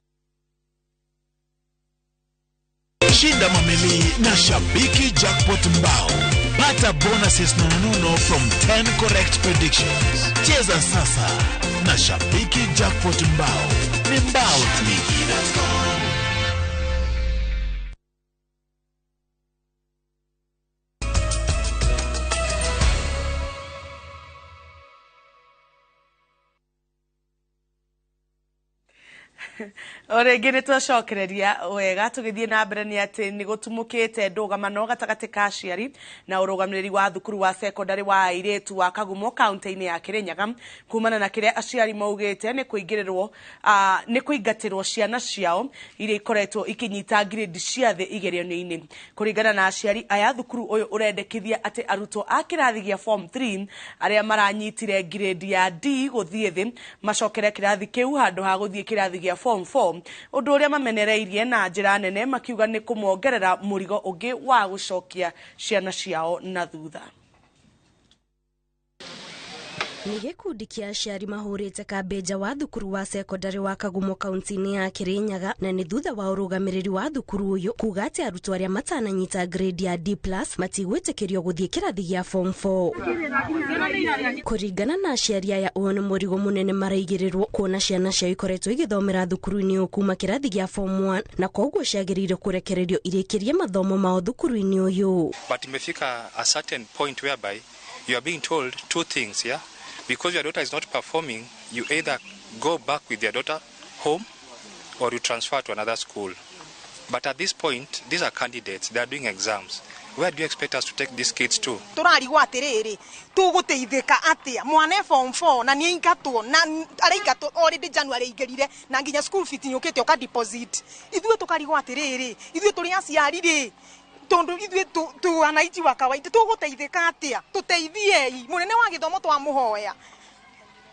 Shinda mamili na Shabiki Jackpot Mbao. Pata bonuses nonono from 10 correct predictions. Cheza sasa na Shabiki Jackpot Mbao. Ni mbao mingi. O rĩngĩ nĩ twacokereria wega tũgĩthiĩ na mbere nĩ atĩ nĩ gũtumũkĩte ndũgamano gatagatĩ ka aciari na ũrũgamĩrĩri wa thukuru wa sekondarĩ wa airĩtu wa Kagumo kaunti-inĩ ya Kĩrĩnyaga kumana na kĩrĩa aciari maugĩte nĩ kũingĩrĩrwo nĩ kũingatĩrwo ciana ciao iria ikoretwo ikinyita grade cia thĩ igeranio-inĩ. Kũringana na aciari aya, thukuru ũyũ ũrendekithia atĩ arutwo a kĩrathi gĩa form 3 arĩa maranyitire grade ya D gũthiĩ thĩ macokere kĩrathi kĩu handũ ha gũthiĩ kĩrathi gĩa form 4, ũndũ ũrĩa mamenereirie na njĩra nene makiuga nĩ kũmongerera mũrigo ũngĩ wa gũcokia ciana ciao na thutha. Nĩ gĩkundi kĩa aciari mahũrĩte kambĩ wa thukuru wa sekondarĩ wa Kagumo kaunti-inĩ ya Kĩrĩnyaga, na nĩ thutha wa ũrũgamĩrĩri wa thukuru ũyũ kuga atĩ arutwo arĩa matananyita grade ya D+ matigwĩtĩkĩrio gũthiĩ kĩrathi gĩa form 4. Kũringana na aciari aya, ũyũ nĩ mũrigo mũnene maraigĩrĩrwo kuona ciana ciao ikoretwo igĩthomera thukuru-inĩ ũyũ kuma kĩrathi gĩa form 1, na koguo ciagĩrĩire kũrekererio irĩkĩrie mathomo mao thukuru-inĩ ũyũ. But imefika a certain point whereby you are being told two things, yeah? Because your daughter is not performing, you either go back with your daughter home or you transfer to another school. But at this point, these are candidates, they are doing exams. Where do you expect us to take these kids to? Turarigwo atiriri, tuguteithika atia mwana form 4 na niingatwo na araingatwo already January igirire na nginya school fees nyukite uka deposit. Ithuĩ tukarigwo atiriri, ithuĩ turi aciari ri, tondu ithuĩ tu wananchi wa kawaida tuguteithika atia? Tuteithiei munene wa githomo twamuhoya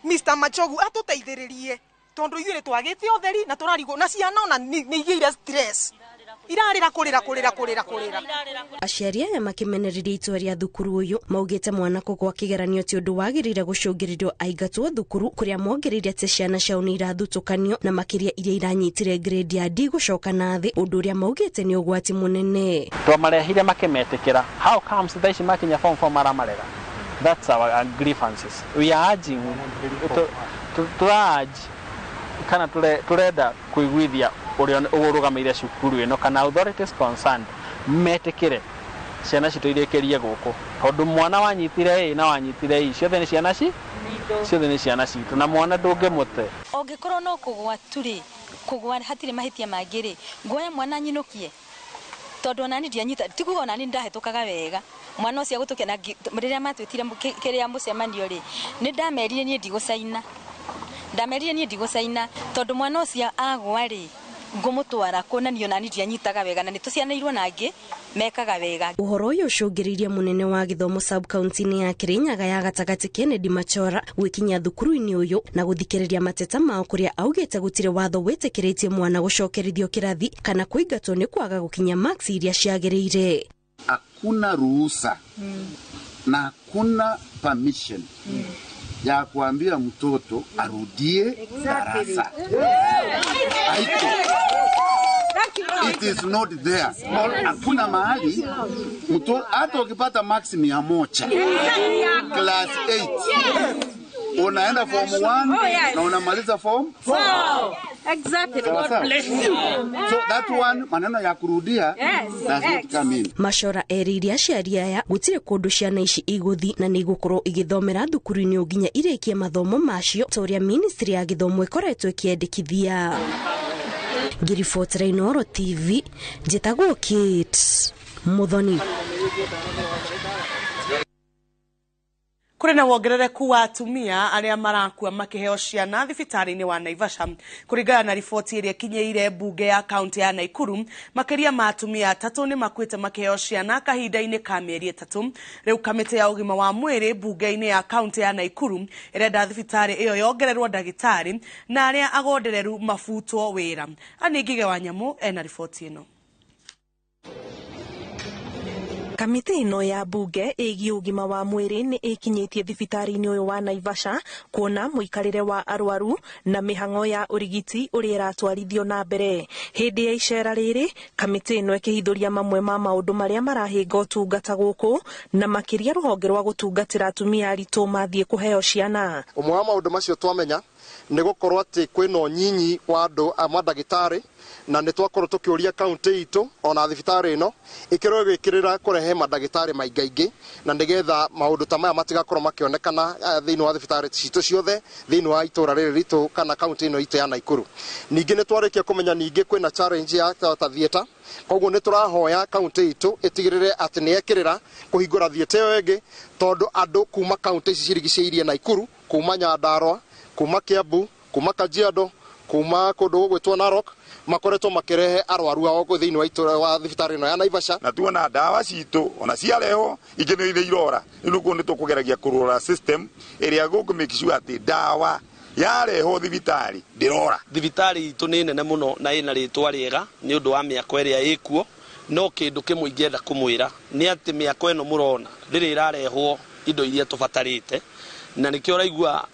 Mr. Machogu atuteithiririe tondu ithuĩ nĩ twagĩte ũtheri na turarigwo na ciana ona nĩ igĩire stress irarira kurira kurira kurira kurira. Aciari aya makimenereria itua rĩa thukuru ũyũ maugĩte mwana kũgwa kĩgeranio ti ũndũ wagĩrĩire gũcũngĩrĩrio aingatwo thukuru, kũrĩa mongereire atĩ ciana ciao nĩ irathutũkanio na makĩria iria iranyitire grade ya D gũcoka na thĩ, ũndũ ũrĩa maugĩte nĩ ũgwati mũnene. Twamarehire makĩmetĩkĩra, how comes thaa ici makinya form 4 maramarega? That's our grievances. We are urging, tũra-urge kana turenda kuiguithia uria urugamire cukuru ino kana authorities concerned metikire ciana citũ irĩkĩrie gũkũ, tondũ mwana wanyitire A na wanyitire E ciothe nĩ ciana ci ciothe nĩ ciana citũ na mwana ndũngĩmũte. Ũngĩkorwo no kũgwa tu rĩ, kũgwa hatirĩ mahĩtia mangĩ rĩ, nguoya mwana nyinũkie tondũ onani ndianyita, ti kuga onani ndahĩtũkaga wega. Mwana ũcio agũtũkia na rĩrĩa matwĩtire kĩrĩa mũcemanio rĩ, nĩ ndamerire niĩ ndigũcaina, ndamerire niĩ ndigũcaina tondũ mwana ũcio agwa rĩ ngũmũtwara kũ na niĩ onani ndianyitaga wega na nĩ tũcianĩirwo na angĩ mekaga wega. Ũhoro ũyũ ũcũngĩrĩirie mũnene wa gĩthomo sub county-inĩ ya Kĩrĩnyaga ya gatagatĩ Kennedy Machora gwĩkinyia thukuru-inĩ ũyũ na gũthikĩrĩria mateta mao, kũrĩa augĩte gũtirĩ watho wĩtĩkĩrĩtie mwana gũcokerithio kĩrathi kana kũingatwo nĩ kwaga gũkinya marks iria ciagĩrĩire. Hakuna ruhusa na hakuna permission ya kuambia mtoto arudie darasa. It is not there. Hakuna mahali mtoto hata ukipata max 100 class 8 Unaenda form 1 Oh, yes. na unamaliza form 4. Exactly. Sawa God sawa. bless you. So that one maneno ya kurudia Yes. does not come in. Machora erĩire aciari aya gũtirĩ kũndũ ciana ici igũthi na nĩ igũkorwo igĩthomera thukuru-inĩ o nginya irĩkie mathomo macio ta ũrĩa ministry ya gĩthomo ĩkoretwo ĩkĩendekithia. Ngĩribotera Inooro TV, njĩtagwo Kate Muthoni. Kũrĩ na wongerereku wa atumia arĩa marakua makĩheo ciana thibitarĩ-inĩ wa Naivasha. Kũringana na riboti ĩrĩa ĩkinyĩire mbunge ya kaunti ya Nakuru, makĩria ma atumia atatũ nĩ makuĩte makĩheo ciana kahinda-inĩ ka mĩeri 3. Rĩu kamĩtĩ ya ũgima wa mwĩrĩ mbunge-inĩ ya kaunti ya Nakuru ĩrenda thibitarĩ ĩyo yongererwo ndagĩtarĩ na arĩa agondereru mabutwo wĩra. Anĩ Ngige wa Nyamũ ena riboti ĩno. Kamĩtĩ ĩno ya mbunge ĩgiĩ ũgima wa mwĩrĩ nĩ ĩkinyĩtie thibitarĩ-inĩ ũyũ wa Naivasha kuona mũikarĩre wa arwaru na mĩhang'o ya ũrigiti ũrĩa ĩratwarithio na mbere. Hĩndĩ ya icera rĩrĩ, kamĩtĩ ĩno ĩkĩhithũria mamwe ma maũndũ marĩa marahĩnga ũtungata gũkũ na makĩria rũhonge rwa gũtungatĩra atumia aritũ mathiĩ kũheo ciana. Ũmwe wa maũndũ macio twamenya nĩ gũkorwo atĩ kwĩna ũnyinyi wa andũ a mandagĩtarĩ na nĩ twakorwo tũkĩũria kaunti itũ ona thibitarĩ ĩno ĩkĩrwo ĩgĩkĩrĩra kũrehe mandagĩtarĩ maingaingĩ na nĩgetha maũndũ ta maya matigakorwo makĩonekana thĩinĩ wa thibitarĩ citũ ciothe thĩinĩ wa itũra rĩrĩ ritũ kana kaunti ĩno itũ ya Nakuru. Ningĩ nĩ twarĩkia kũmenya ningĩ kwĩna challenge ya ta theatre, koguo nĩ tũrahoya kaunti itũ ĩtigĩrĩre atĩ nĩ yekĩrĩra kũhingũra theatre ĩyo ĩngĩ tondũ andũ kuma kaunti ici cirigicĩirie Nakuru, kuma Nyandarua, kuma Kiambu, kuma Kajiado, kuma kũndũ gũgwĩtwo Narok makoretwo makĩrehe arwaru ao thĩinĩ wa itũra wa thibitarĩ ĩno ya Naivasha. Na tuona ndawa citũ ona ciarehwo ingĩ nĩ ithe irora rĩu nĩguo nĩ tũkũgeragia kũrora system ĩrĩa gũkũ make sure atĩ ndawa yarehwo thibitarĩ ndĩrora. Thibitarĩ itũ nĩ nene mũno na ĩna rĩtwa rĩega nĩ ũndũ wa mĩako ĩrĩa ĩkuo, no kĩndũ kĩmwe ingĩenda kũmwĩra nĩ atĩ mĩako ĩno mũrona ndĩrĩ ĩrarehwo indo iria tũbatarĩte, na nĩkĩo ũraigua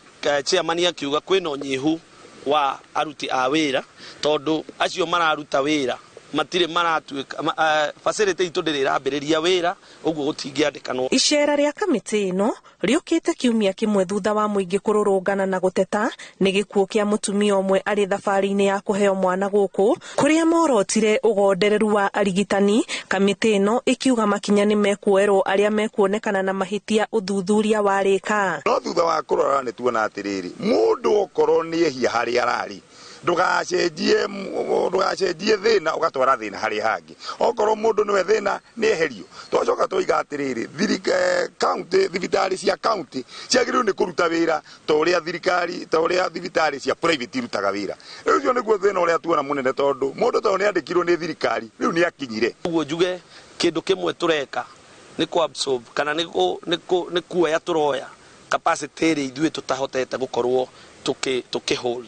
chairman akiuga kwĩna ũnyihu wa aruti a wĩra tondũ acio mararuta wĩra matirĩ maratuĩka facility itũ ndĩrĩ ĩrambĩrĩria wĩra ũguo gũtingĩandĩkanwo. Icera rĩa kamĩtĩ ĩno rĩũkĩte kiumia kĩmwe thutha wa mũingĩ kũrũrũngana na gũteta nĩ gĩkuũ kĩa mũtumia ũmwe arĩ thabarĩ-inĩ ya kũheo mwana gũkũ kũrĩa morotire ũgondereru wa arigitani. Kamĩtĩ ĩno ĩkiuga makinya nĩ mekuoerwo arĩa mekuonekana na mahĩtia ũthuthuria warĩka. No thutha wa kũrora nĩ tuona atĩrĩrĩ, mũndũ okorwo nĩ ehia harĩa ararĩ ndũgacenjie thĩna ũgatwara thĩna harĩa hangĩ. Okorwo mũndũ nĩwe thĩna nĩ eherio. Twacoka twoiga atĩrĩrĩ, county thibitarĩ cia county ciagĩrĩirwo nĩ kũruta wĩra ta ũrĩa thirikari ta ũrĩa thibitarĩ cia private irutaga wĩra. Rĩu ũcio nĩguo thĩna ũrĩa tuona mũnene tondũ mũndũ tondũ nĩ andĩkirwo nĩ thirikari rĩu nĩ akinyire. Ũguo njuge kĩndũ kĩmwe tũreka nĩ kũ absorb kana nĩ kuoya tũroya capacity ĩrĩa ithuĩ tũtahotete gũkorwo tũkĩ hold.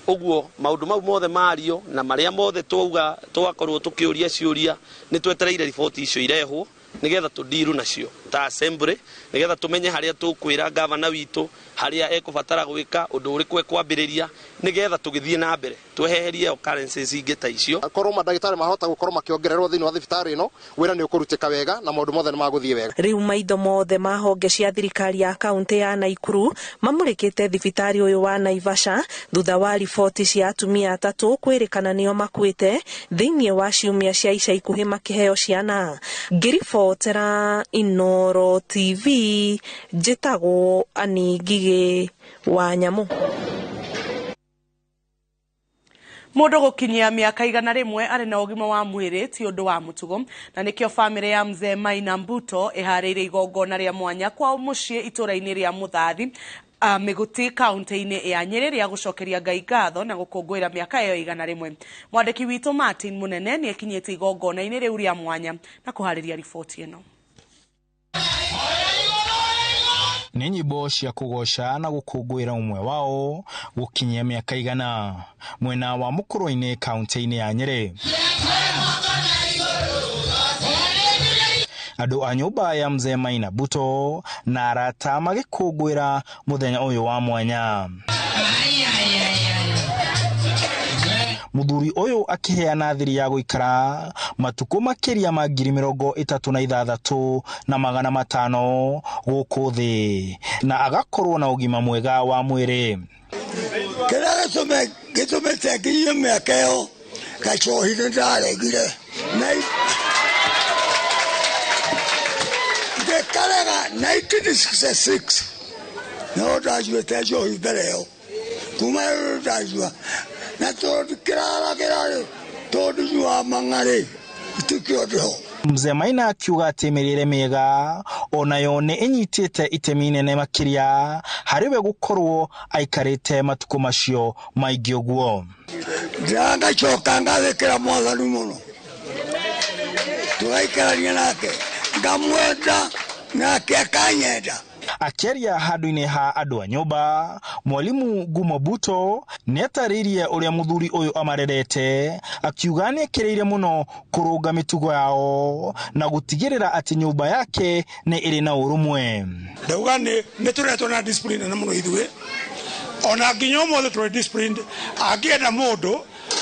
Ũguo maũndũ mau mothe mario na marĩa mothe twauga twakorwo tũkĩũria ciũria nĩ twetereire riboti icio irehwo nĩgetha tũndiru nacio ta assembly nĩgetha tũmenye harĩa tũkwĩra gavana witũ harĩa ekũbatara gwĩka ũndũ ũrĩkũ ekwambĩrĩria nĩgetha tũgĩthiĩ na mbere tweherie occurrences ingĩ ta icio. Korwo mandagĩtarĩ mahota gũkorwo makĩongererwo thĩinĩ wa thibitarĩ ĩno wĩra nĩ ũkũrutĩka wega na maũndũ mothe nĩ magũthiĩ wega. Rĩu maitho mothe ma honge cia thirikari ya kaunti ya Nakuru mamũrĩkĩte thibitarĩ ũyũ wa Naivasha thutha wa riboti cia atumia atatũ kwĩrĩkana nĩo makuĩte thĩinĩ wa ciumia cia ica ikuhĩ makĩheo ciana. Ngĩribotera Inooro TV njĩtagwo Anĩ Ngigĩ wa Nyamũ. Mũndũ gũkinyia mĩaka 100 arĩ na ũgima wa mwĩrĩ ti ũndũ wa mũtugo, na nĩkĩo bamĩrĩ ya mzee Maina Mbuto ĩharĩirie igongona rĩa mwanya kwao mũciĩ itũra-inĩ rĩa Mũthathi Mĩgũti kaunti-inĩ ya Nyĩrĩ rĩa gũcokeria Ngai ngatho na gũkũngũĩra mĩaka ĩyo 100. Mwandĩki witũ Martin Mũnene nĩ ekinyĩte igongona-inĩ rĩu rĩa mwanya na kũharĩria riboti ĩno. Nĩ nyĩmbo cia kũgoca na gũkũngũĩra ũmwe wao gũkinyia mĩaka 100 mwena wa Mũkũrwe-inĩ kaunti-inĩ ya Nyĩrĩ. Andũ a nyũmba ya mzee Maina Mbuto na arata magĩkũngũĩra mũthenya ũyũ wa mwanya. Muthuri ũyũ akĩheana thiri ya gũikara matukũ makĩria ma 36,500 gũkũ thĩ na agakorwo na ũgima mwega wa mwĩrĩ. Kĩrĩa gĩtũmĩte nginyie mĩaka ĩyo gacohi nĩ ndaregire na ngĩkarega 1966 no ndacuĩte njohi mbere ĩyo kuma rĩu ndacua na tondũ kĩraragĩra rĩ tondũ nyuaga mang'arĩ itikĩo ndĩho. Mzee Maina akiuga atĩ mĩrĩre mĩega onayo nĩ ĩnyitĩte itemi inene makĩria harĩ we gũkorwo aikarĩte matukũ macio maingĩ ũguo. Ndĩrangacoka ngathĩkĩra mwathani mũno tũgaikarania nake ngamwenda nake akanyenda. Akĩaria handũ-inĩ ha andũ a nyũmba, mwalimu Gumo Buto nĩatarĩirie ũrĩa mũthuri ũyũ amarerete, akiuga nĩekĩrĩire mũno kũrũnga mĩtugo yao na gũtigĩrĩra atĩ nyũmba yake nĩ ĩrĩ na ũrũmwe. Ndauga nĩ tũretwo na discipline nene mũno ithuĩ, ona nginya ũmũthĩ tũrĩ disciplined. Angĩenda mũndũ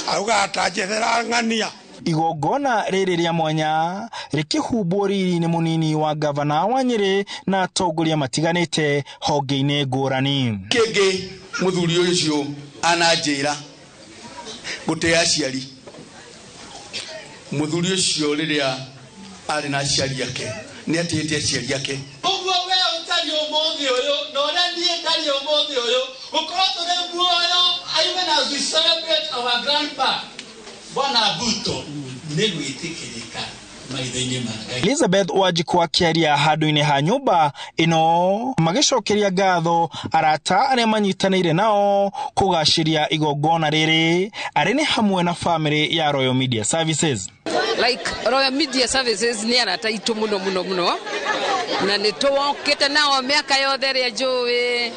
augaga ta njethera ng'ania. Igongona rĩrĩ rĩa mwanya rĩkĩhumbwo riri-inĩ mũnini wa gavana wa Nyĩrĩ na atongoria matiganĩte honge-inĩ ngũrani. Kĩngĩ mũthuri ũcio ananjĩra gũtĩa aciari. Mũthuri ũcio rĩrĩa arĩ na aciari ake nĩ atĩĩte aciari ake. Ũguo we ũtariĩ ũmũthĩ ũyũ na ũrĩa niĩ ndariĩ ũmũthĩ ũyũ gũkorwo tũrĩ muoyo, even as we celebrate our grandpa Bwana Buto nĩ gwĩtĩkĩrĩka maitho-inĩ ma Ngai. Elizabeth Wanjikũ akĩaria handũ-inĩ ha nyũmba ĩno magĩcokeria ngatho arata arĩa manyitanĩire nao kũgacĩria igongona rĩrĩ arĩ nĩ hamwe na famĩlĩ ya Royal Media Services. Like Royal Media Services nĩ arata itũ mũno mũno mũno na nĩ tũwokĩte nao mĩaka yothe ĩrĩa njũĩ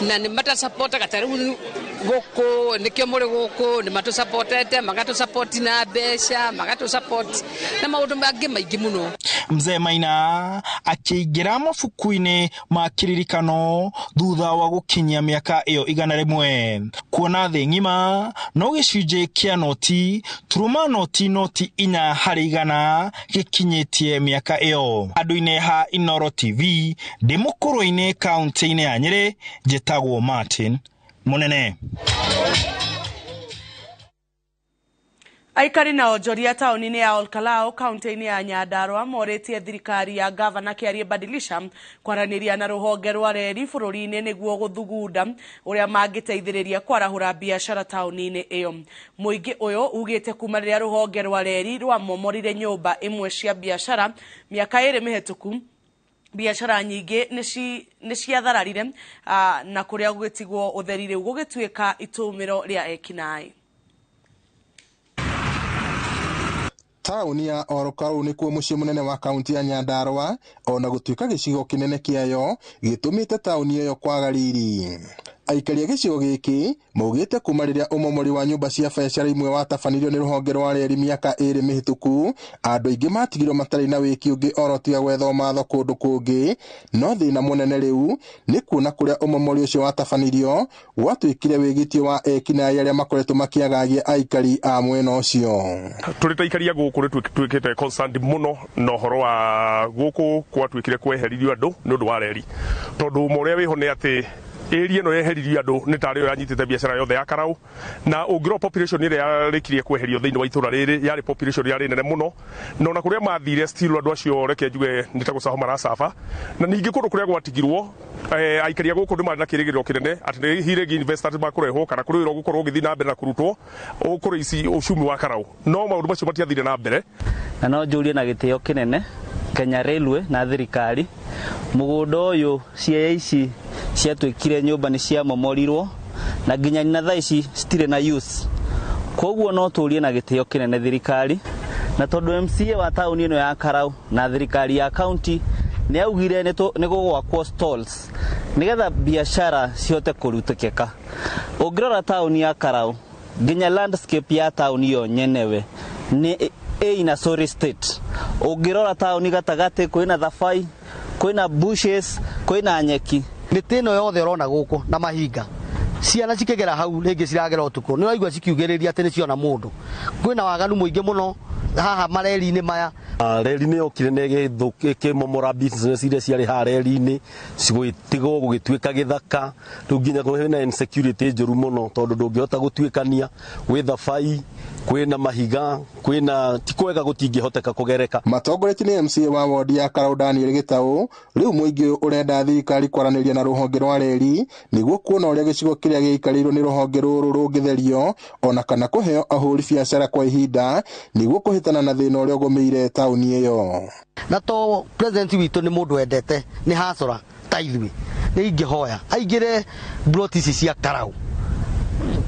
na nĩ matũsapotaga ta rĩu gũkũ nĩkĩo mũrĩ gũkũ nĩ matũsapotete magatũsapoti na mbeca magatũsapoti na maũndũ mangĩ maingĩ mũno. Mzee Maina akĩingĩra mabuku-inĩ ma kĩririkano thutha wa gũkinyia mĩaka ĩyo 100 kuona thĩ ng'ima no gĩcunjĩ kĩa noti turuma noti noti 4 harĩ 100 gĩkinyĩtie mĩaka ĩyo. Andũ-inĩ ha Inooro TV ndĩ mũkũrũ-inĩ kaũntĩ-inĩ ya Nyĩrĩ, njĩtagwo Martin Munene. Aikari na onjoria taũni-inĩ ya Olkalou kaũntĩ-inĩ ya Nyandarua morĩtie thirikari ya gavana Kĩarie Badilisha kwaranĩria na rũhonge rwa reri bũrũri-inĩ nĩguo gũthugunda ũrĩa mangĩteithĩrĩria kwarahũra biacara taũni-inĩ ĩyo. Mũingĩ ũyũ ugĩte kuma rĩrĩa rũhonge rwa reri rwamomorire nyũmba imwe cia biacara mĩaka 2 mĩhĩtũku biacara nyingĩ nĩ ciathararire na kũrĩa gũgĩtigwo ũtheri rĩu gũgĩtuĩka itũmĩro rĩa ekinaĩ. Taũni ya Olkalou nĩkuo mũciĩ mũnene wa kaunti ya Nyandarua ona gũtuĩka gĩcigo kĩnene kĩayo gĩtũmĩte taũni ĩyo kwaga riri. Aikari a gĩcigo gĩkĩ maugĩte kuma rĩrĩa ũmomori wa nyũmba cia biacara imwe watabanirio nĩ rũhonge rwa reri mĩaka 2 mĩhĩtũku, andũ aingĩ matigirwo matarĩ na wĩki ũngĩ oro tiga gwetha ũmatho kũndũ kũngĩ. No thĩna mũnene rĩu nĩ kuona kũrĩa ũmomori ũcio watabanirio gwatuĩkire wĩgitio wa ekinaĩ arĩa makoretwo makĩagagia aikari a mwena ũcio. Tũrĩ ta aikari a gũkũ nĩ tuĩkĩte concerned mũno na ũhoro wa gũkũ gwatuĩkire kweheririo andũ nĩ ũndũ wa reri, tondũ ũma ũrĩa wĩho nĩ atĩ area ĩno yeheririo andũ nĩ tarĩ yo yanyitĩte biacara yothe ya Karau, na ũngĩrora population ĩrĩa yarĩkirie kweherio thĩinĩ wa itũra rĩrĩ yarĩ population yarĩ nene mũno, na ona kũrĩa mathire still andũ acio reke njuge nĩ ta gũcaho maracaba. Na ningĩ kũndũ kũrĩa gwatigirwo aikari a gũkũ nĩ marĩ na kĩrĩgĩrĩro kĩnene atĩ nĩ hihi rĩngĩ investors makũrehwo kana kũrĩ wĩra ũgũkorwo ũgĩthiĩ na mbere na kũrutwo ũkũrĩ ici uchumi wa Karau, no maũndũ macio matiathire na mbere. Na no njũrie na gĩtĩo kĩnene Kenya Railway na thirikari mũgũnda ũyũ ciea ici ciatuĩkire nyũmba nĩ ciamomorirwo na nginya na thaa ici citirĩ na use. Koguo no tũrie na gĩtĩo kĩnene thirikari, na tondũ MCA wa taũni ĩno ya Karau na thirikari ya county nĩ augire nĩ gũgwakwo stalls nĩgetha biacara cihote kũrutĩkĩka. Ũngĩrora taũni ya Karau nginya landscape ya taũni ĩyo nyenewe nĩ in a sorry state. Ũngĩrora taũni gatagatĩ kwĩna thabai, kwĩna bushes, kwĩna nyeki. Mĩtĩ ĩno yothe ũrona gũkũ na mahinga Ciana cikĩgera hau rĩngĩ ciragera ũtukũ, nĩ ũraigua cikiugĩrĩria atĩ nĩ ciona mũndũ. Kwĩna waganu mũingĩ mũno haha mareri-inĩ maya. Reri nĩ yokire na ĩkĩmomora business iria ciarĩ haha reri-inĩ, gũgĩtigwo gũgĩtuĩka gĩthaka. Rĩu nginya kwĩna insecurity njũru mũno, tondũ ndũngĩhota gũtuĩkania, gwĩ thabai, kwĩna mahiga, kwĩna ti kwega, gũtingĩhoteka kũgereka. Matongoretio nĩ MCA wa wodi ya Karau Daniel Gitau, rĩu mũingĩ ũrenda thirikari kwaranĩria na rũhonge rwa reri nĩguo kuona ũrĩa gĩcigo kĩrĩa gĩikarĩirwo nĩ rũhonge rũrũ rũngĩtherio, ona kana kũheo ahũri biacara kwa ihinda nĩguo kũhĩtana na thĩna ũrĩa ũgũmĩire taũni ĩyo. Na to president witũ nĩ mũndũ wendete nĩ hasora ta ithuĩ, nĩ ingĩhoya aingĩre plot ici cia Karau,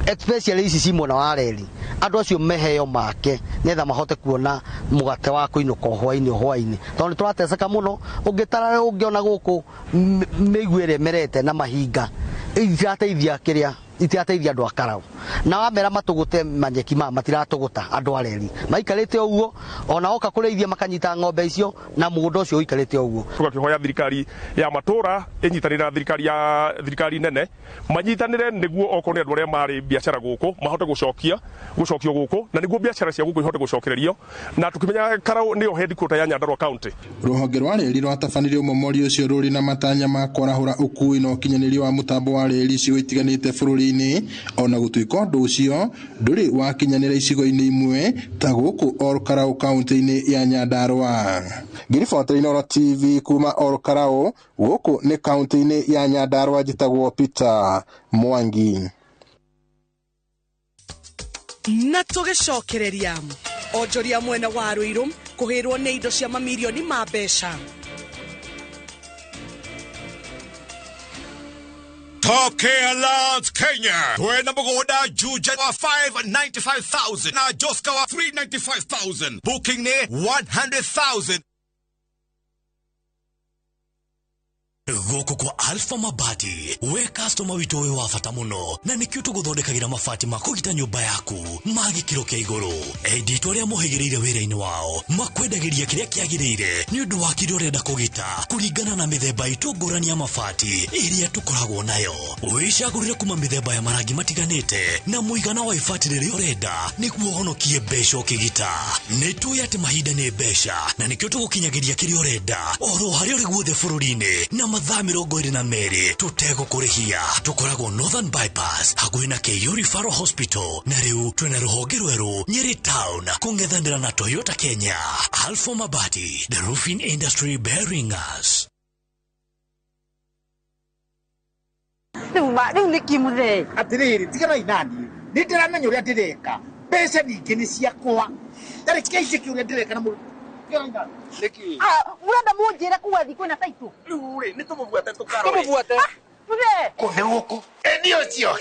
especially ici ci mwena wa reri, andũ acio meheo make nĩgetha mahote kuona mũgate wa kũinũka hwainĩ, tondũ nĩ tũrateceka mũno. Ũngĩtara ũngĩona gũkũ mĩigua ĩrĩa ĩmerete na mahinga itirateithia kĩrĩa, itirateithia andũ a Karau. Na wamera matũgũte manyeki ma matiratũgũta, andũ a reri maikarĩte ũguo, ona oka kũrĩithia makanyita ng'ombe icio na mũgũnda ũcio ũikarĩte ũguo. Tũgakĩhoya thirikari ya matũra ĩnyitanĩre na thirikari ya thirikari nene, manyitanĩre nĩguo okorwo nĩ andũ arĩa marĩ biacara gũkũ mahote gũcokio gũkũ, na nĩguo biacara cia gũkũ ihote gũcokererio, na tũkĩmenya Karau nĩyo headquarter ya Nyandarua County. Rũhonge rwa reri rwatabanirie ũmomori ũcio rũrĩ na matanya ma kwarahũra ũkui na ũkinyanĩria wa mũtambo wa reri icigo itiganĩte bũrũri-inĩ, ona gũtuĩka ũndũ ũcio ndũrĩ wakinyanĩra icigo-inĩ imwe ta gũkũ Ol Kalou kaunti-inĩ ya Nyandarua. Ngĩribotera Inooro TV kuma Ol Kalou, gũkũ nĩ kaunti-inĩ ya Nyandarua, njĩtagwo Peter Mwangi. Na tũgĩcokereria onjoria mwena wa Ruiru kũhĩrwo nĩ indo cia mamirioni ma mbeca. Tokea Lands Kenya. Twena mũgũnda Juja wa 595,000 na Joska wa 395,000. Booking nĩ 100,000. Gũkũ kwa Alpha Mabati, we customer witũ wĩ wa bata mũno, na nĩkĩo tũgũthondekagĩra mabati ma kũgita nyũmba yaku ma gĩkĩro kĩa igũrũ. Endi itũ arĩa mohĩgĩrĩire wĩra-inĩ wao makwendagĩria kĩrĩa kĩagĩrĩire nĩ ũndũ wa kĩrĩa ũrenda kũgita kũringana na mĩthemba itũ ngũrani ya mabati ĩrĩa tũkoragwo nayo. Wĩcagũrĩre kuma mĩthemba ya marangi matiganĩte na mũigana wa ibati rĩrĩa ũrenda nĩguo ũhonokie mbeca ũkĩgita. Nĩ tũĩ atĩ mahinda nĩ mbeca, na nĩkĩo tũgũkinyagĩria kĩrĩa ũrenda oro harĩa ũrĩ guothe bũrũri-inĩ na mathaa 22 tũtegũkũrĩhia. Tũkoragwo Northern Bypass hakuhĩ na KU Referral Hospital, na rĩu twĩna rũhonge rwerũ Nyeri Town kũng'ethanĩra na Toyota Kenya. Alpha Mabati, the roofing industry bearing us. Rĩu nĩ kĩ mũthee? Atĩrĩrĩ, tiganai naniĩ, nĩ ndĩramenya ũrĩa ndĩreka, mbeca ningĩ nĩ ciakwa, tareke njĩke ũrĩa ndĩreka na mũndũ. Mũrenda mũnjĩre kuga thi kwĩna taitũ? Rĩu rĩ, nĩ tũmũbuate tũkarore. Tũmũbuate. Mũthee. Kũ nĩ gũkũ? Ĩ nĩ ũcio.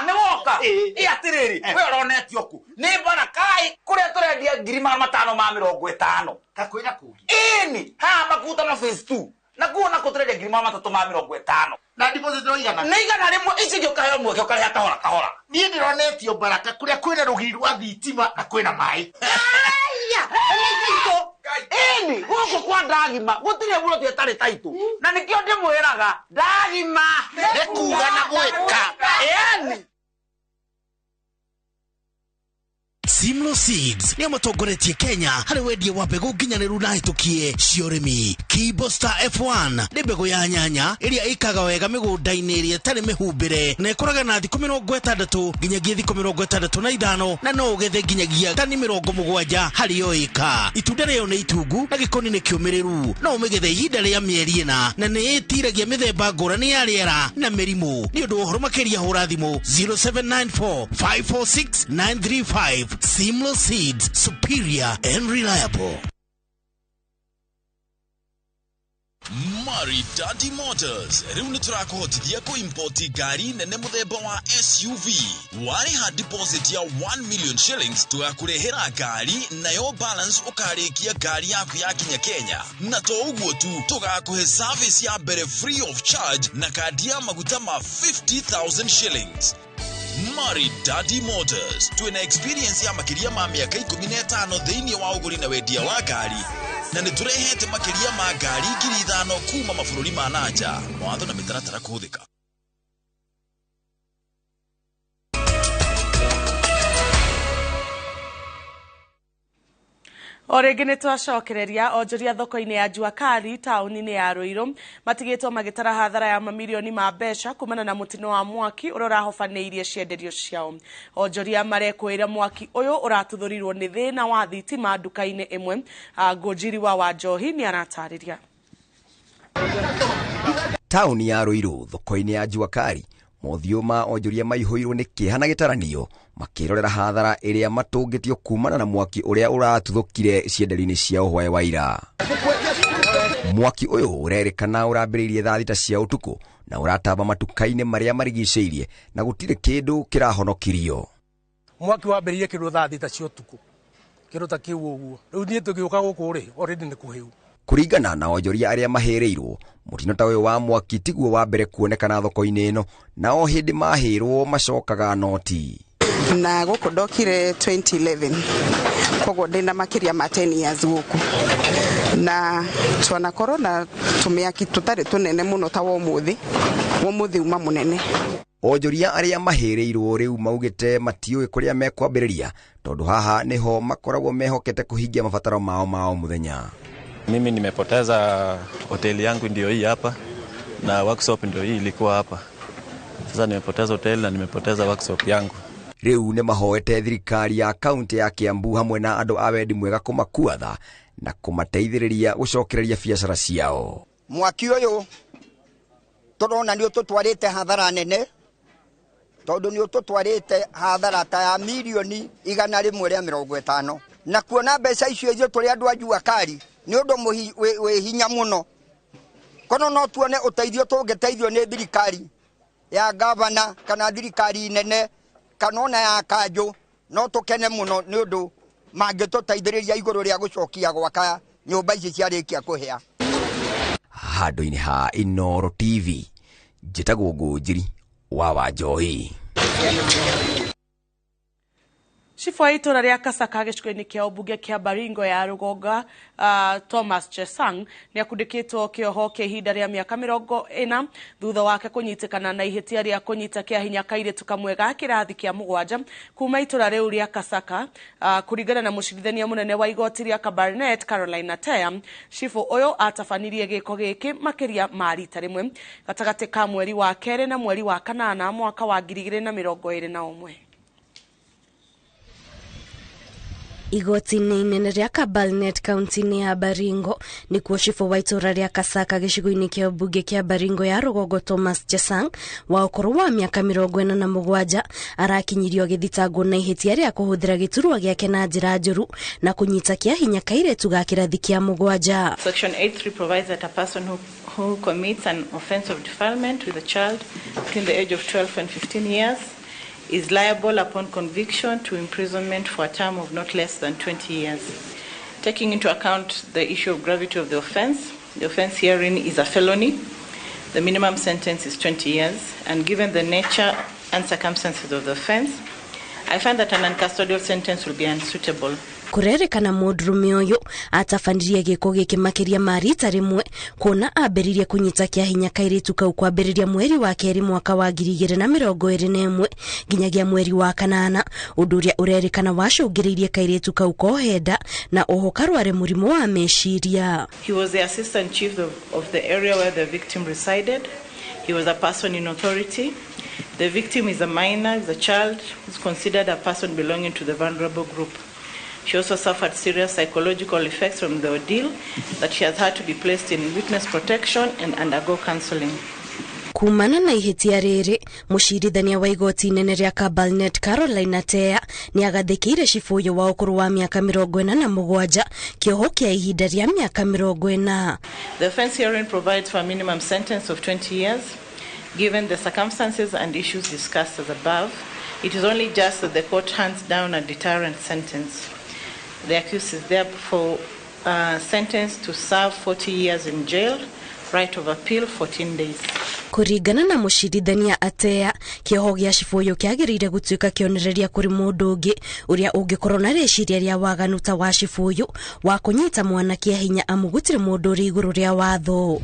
Nĩ woka? Ĩ atĩrĩrĩ, we ũronetio kũ? Nĩ Barakai kũrĩa tũrendia 550,000. Kakwĩra kũngĩ? Ĩni, haha Makutano phase 2. Na kuo nako tũrendia 350,000. Na deposit no igana? Nĩ 100, ici ingĩ ũkaheo mweke ũkarĩha kahora kahora. Niĩ ndĩronetio Baraka kũrĩa kwĩna rũgiri rwa thitima na kwĩna maĩ. Ĩni, gũkũ kwa Ndagima gũtirĩ mũndũ ũtarĩ taitũ, na nĩkĩo ndĩmwĩraga Ndagima nĩ kuga na gwĩka. Ĩni. Simlo Seeds nĩo matongoretie Kenya harĩ wendia wa mbegũ nginyanĩru na hĩtũkie cia ũrĩmi. Kibo Star F1 nĩ mbegũ ya nyanya ĩrĩa ĩkaga wega mĩgũnda-inĩ ĩrĩa ĩtarĩ mĩhumbĩre na ĩkũraga na thikũ 60 nginyagia thikũ 65, na no ũgethe nginyagia tani 70 harĩ o ĩka. Itunda rĩayo nĩ itungu na gĩkoni nĩ kĩũmĩrĩru. No ũmĩgethe ihinda rĩa mĩeri 4, na nĩ ĩtiragia mĩthemba ngũrani ya rĩera na mĩrimũ. Nĩ ũndũ wa ũhoro makĩria hũra thimũ 0794 546 935. Simlo Seeds, superior and reliable. Maridadi Motors rĩu nĩ tũrakũhotithia kũimpoti ngari nene mũthemba wa SUV. Warĩha deposit ya 1 million shillings tũgakũrehera ngari, nayo balance ũkarĩkia ngari yaku yakinya Kenya. Na to ũguo tu, tũgakũhe service ya mbere free of charge na kandi ya maguta ma 50,000 shillings. Maridadi Motors twĩna experience ya makĩria ma mĩaka 15 thĩinĩ wa ũgũri na wendia wa ngari, na nĩ tũrehete makĩria ma ngari 5,000 kuma mabũrũri ma nanja. Mawatho na mĩtaratara kũhũthĩka. O rĩngĩ nĩ twacokereria onjoria thoko-inĩ ya Jua Kali taũni-inĩ ya Ruiru matigĩtwo magĩtara hathara ya mamirioni ma mbeca kumana na mũtino wa mwaki ũrĩa ũrahobanĩirie cienderio ciao. Onjoria marekũĩra mwaki ũyũ ũratuthũrirwo nĩ thĩna wa thitima nduka-inĩ ĩmwe. Ngũnjiri wa Wanjohi nĩ aratarĩria. Taũni ya Ruiru thoko-inĩ ya Jua Kali mothiũ ma onjoria maihũirwo nĩ kĩeha na gĩtaranio makĩrorera hathara ĩrĩa matũngĩtio kumana na mwaki ũrĩa ũratuthũkire cienderio-inĩ ciao hwaĩ wa ira. Mwaki ũyũ ũrerĩkana ũrambĩrĩirie thaa 6 cia ũtukũ na ũratamba matuka-inĩ marĩa marigicĩirie na gũtirĩ kĩndũ kĩrahonokirio. Mwaki wambĩrĩirie kĩndũ thaa 6 cia ũtukũ, kĩndũ ta kĩu ũguo. Rĩu niĩ tũgĩũka gũkũ rĩ, already nĩ kũhĩu. Kũringana na onjoria arĩa mahĩrĩirwo, mũtino ta ũyũ wa mwaki tiguo wa mbere kuonekana thoko-inĩ ĩno, na o hĩndĩ mahĩrwo macokaga noti. Na gũkũ ndokire 2011, koguo ndĩna makĩria ma 10 years gũkũ. Na twanakorwo na tũmĩaki tũtarĩ tũnene mũno ta wa ũmũthĩ, wa ũmũthĩ uma mũnene. Onjoria arĩa mahĩrĩirwo rĩu maugĩte matiũĩ kũrĩa mekwambĩrĩria tondũ haha nĩho makoragwo mehokete kũhingia mabataro mao ma o mũthenya. Mimi nimepoteza hoteli yangu ndio hii hapa na workshop ndio hii ilikuwa hapa. Sasa nimepoteza hoteli na nimepoteza workshop yangu. Rĩu nĩ mahoete thirikari ya kaunti ya Kiambu hamwe na andũ a wendi mwega kũmakua tha na kũmateithĩrĩria gũcokereria biacara ciao. Mwaki ũyũ tũrona nĩ ũtũtwarĩte hathara nene tondũ nĩ ũtũtwarĩte hathara ta ya mirioni 150 na kuona mbeca icio ithuĩ tũrĩ andũ a Jua Kali nĩ ũndũ wĩ hinya mũno. Kono no tuone ũteithio tũngĩteithio nĩ thirikari ya gavana kana thirikari nene kana ona ya kanjũ, no tũkene mũno nĩ ũndũ mangĩtũteithĩrĩria igũrũ rĩa gũcokia gwaka nyũmba ici ciarĩkia kũhĩa. Handũ-inĩ ha Inooro TV, njĩtagwo Ngũnjiri wa Wanjohi. Cibũ wa itũra rĩa Kasaka gĩcigo-inĩ kĩa ũmbunge kĩa Baringo ya Rũgonga Thomas Chesang nĩ akundĩkĩtwo kĩoho kĩa ihinda rĩa mĩaka 40 thutha wake kũnyitĩkana na ihĩtia rĩa kũnyita kĩa hinya kairĩtu kamwe ga kĩrathi kĩa 7 kuma itũra rĩu rĩa Kasaka. Kũringana na mũcirithania mũnene wa igoti rĩa Kabarnet Caroline Ateya, cibũ ũyũ atabanirie gĩko gĩkĩ makĩria ma rita rĩmwe gatagatĩ ka mweri wa 2 na mweri wa 8 mwaka wa 2021. Igoti-inĩ inene rĩa Kabarnet kaunti-inĩ ya Baringo nĩkuo cibũ wa itũra rĩa Kasaka gĩcigo-inĩ kĩa ũmbunge kĩa Baringo ya Rũgongo Thomas Chesang wa ũkũrũ wa mĩaka 47 arakinyirio agĩthitangwo na ihĩtia rĩa kũhũthĩra gĩturwa gĩake na njĩra njũru na kũnyita kĩa hinya kairĩtu ga kĩrathi kĩa 7. Section 83 provides that a person who commits an offense of defilement with a child between the age of 12 and 15 years is liable upon conviction to imprisonment for a term of not less than 20 years. Taking into account the issue of gravity of the offense herein is a felony. The minimum sentence is 20 years, and given the nature and circumstances of the offense, I find that an uncustodial sentence will be unsuitable. Kũrerĩkana mũndũrũme ũyũ atabanirie gĩko gĩkĩ makĩria ma rita rĩmwe kuona ambĩrĩrie kũnyita kĩa hinya kairĩtu kau kwambĩrĩria mweri wa 2 mwaka wa 2021 nginyagia mweri wa 8, ũndũ ũrĩa ũrerĩkana wacũngĩrĩirie kairĩtu kau kohe nda na oho karware mũrimũ wa meciria. He was the assistant chief of the area where the victim resided. He was a person in authority. The victim is a minor, is a child, is considered a person belonging to the vulnerable group. She also suffered serious psychological effects from the ordeal that she has had to be placed in witness protection and undergo counseling. Kumana na ihĩtia rĩrĩ, mũcirithania wa igoti inene rĩa Kabarnet Caroline Ateya nĩagathĩkĩire cibũ ũyũ wa ũkũrũ wa mĩaka 47 kĩoho kĩa ihinda rĩa mĩaka 40. The offense herein provides for a minimum sentence of 20 years. Given the circumstances and issues discussed as above, it is only just that the court hands down a deterrent sentence. The accused is therefore sentenced to serve 40 years in jail, right of appeal 14 days. Kũringana na mũcirithania Ateya, kĩoho gĩa cibũ ũyũ kĩagĩrĩire gũtuĩka kĩonereria kũrĩ mũndũ ũngĩ ũrĩa ũngĩkorwo na rĩciria rĩa waganu ta wa cibũ ũyũ wa kũnyita mwana kĩa hinya amu gũtirĩ mũndũ ũrĩ igũrũ rĩa watho.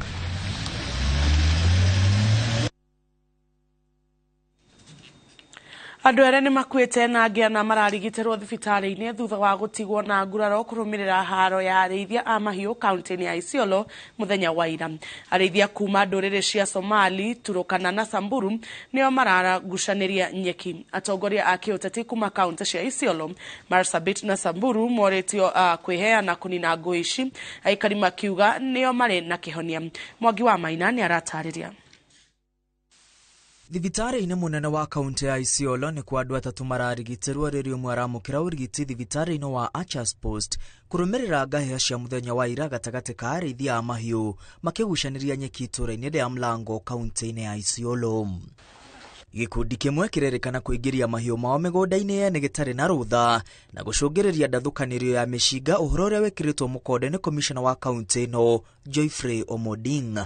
Andũ erĩ nĩmakuĩte na angĩ ana mararigitĩrwo thibitarĩ-inĩ thutha wa gũtigwo na nguraro kũrũmĩrĩra haro ya arĩithia a mahiũ kaunti-inĩ ya Isiolo mũthenya wa ira. Arĩithia kuma ndũrĩrĩ cia Somali, Turukana na Samburu nĩo mararagucanĩria nyeki. Atongoria a kĩũteti kuma kaunti cia Isiolo, Marsabit na Samburu morĩtio kwĩheana kũnina ngũĩ ici, aikari makiuga nĩo marĩ na kĩhonia. Mwangi wa Maina nĩaratarĩria. Thibitarĩ-inĩ mũnene wa kaunti ya Isiolo nĩ kwa andũ atatũ mararigitĩrwo rĩrĩa ũmwe aramũkĩra ũrigiti thibitarĩ-inĩ wa Archers Post kũrũmĩrĩra ngahĩha cia mũthenya wa ira gatagatĩ ka arĩithia a mahiũ makĩgucanĩria nyeki itũũra-inĩ rĩa Mlango kaunti-inĩ ya Isiolo. Gĩkundi kĩmwe kĩrerĩkana kũingĩria mahiũ mao mĩgũnda-inĩ yene gĩtarĩ na rũtha na gũcũngĩrĩria ndathũkanĩrio ya mĩcinga, ũhoro ũrĩa wĩkĩrĩtwo mũkonde nĩ komishona wa kaunti ĩno Geoffrey Omoding.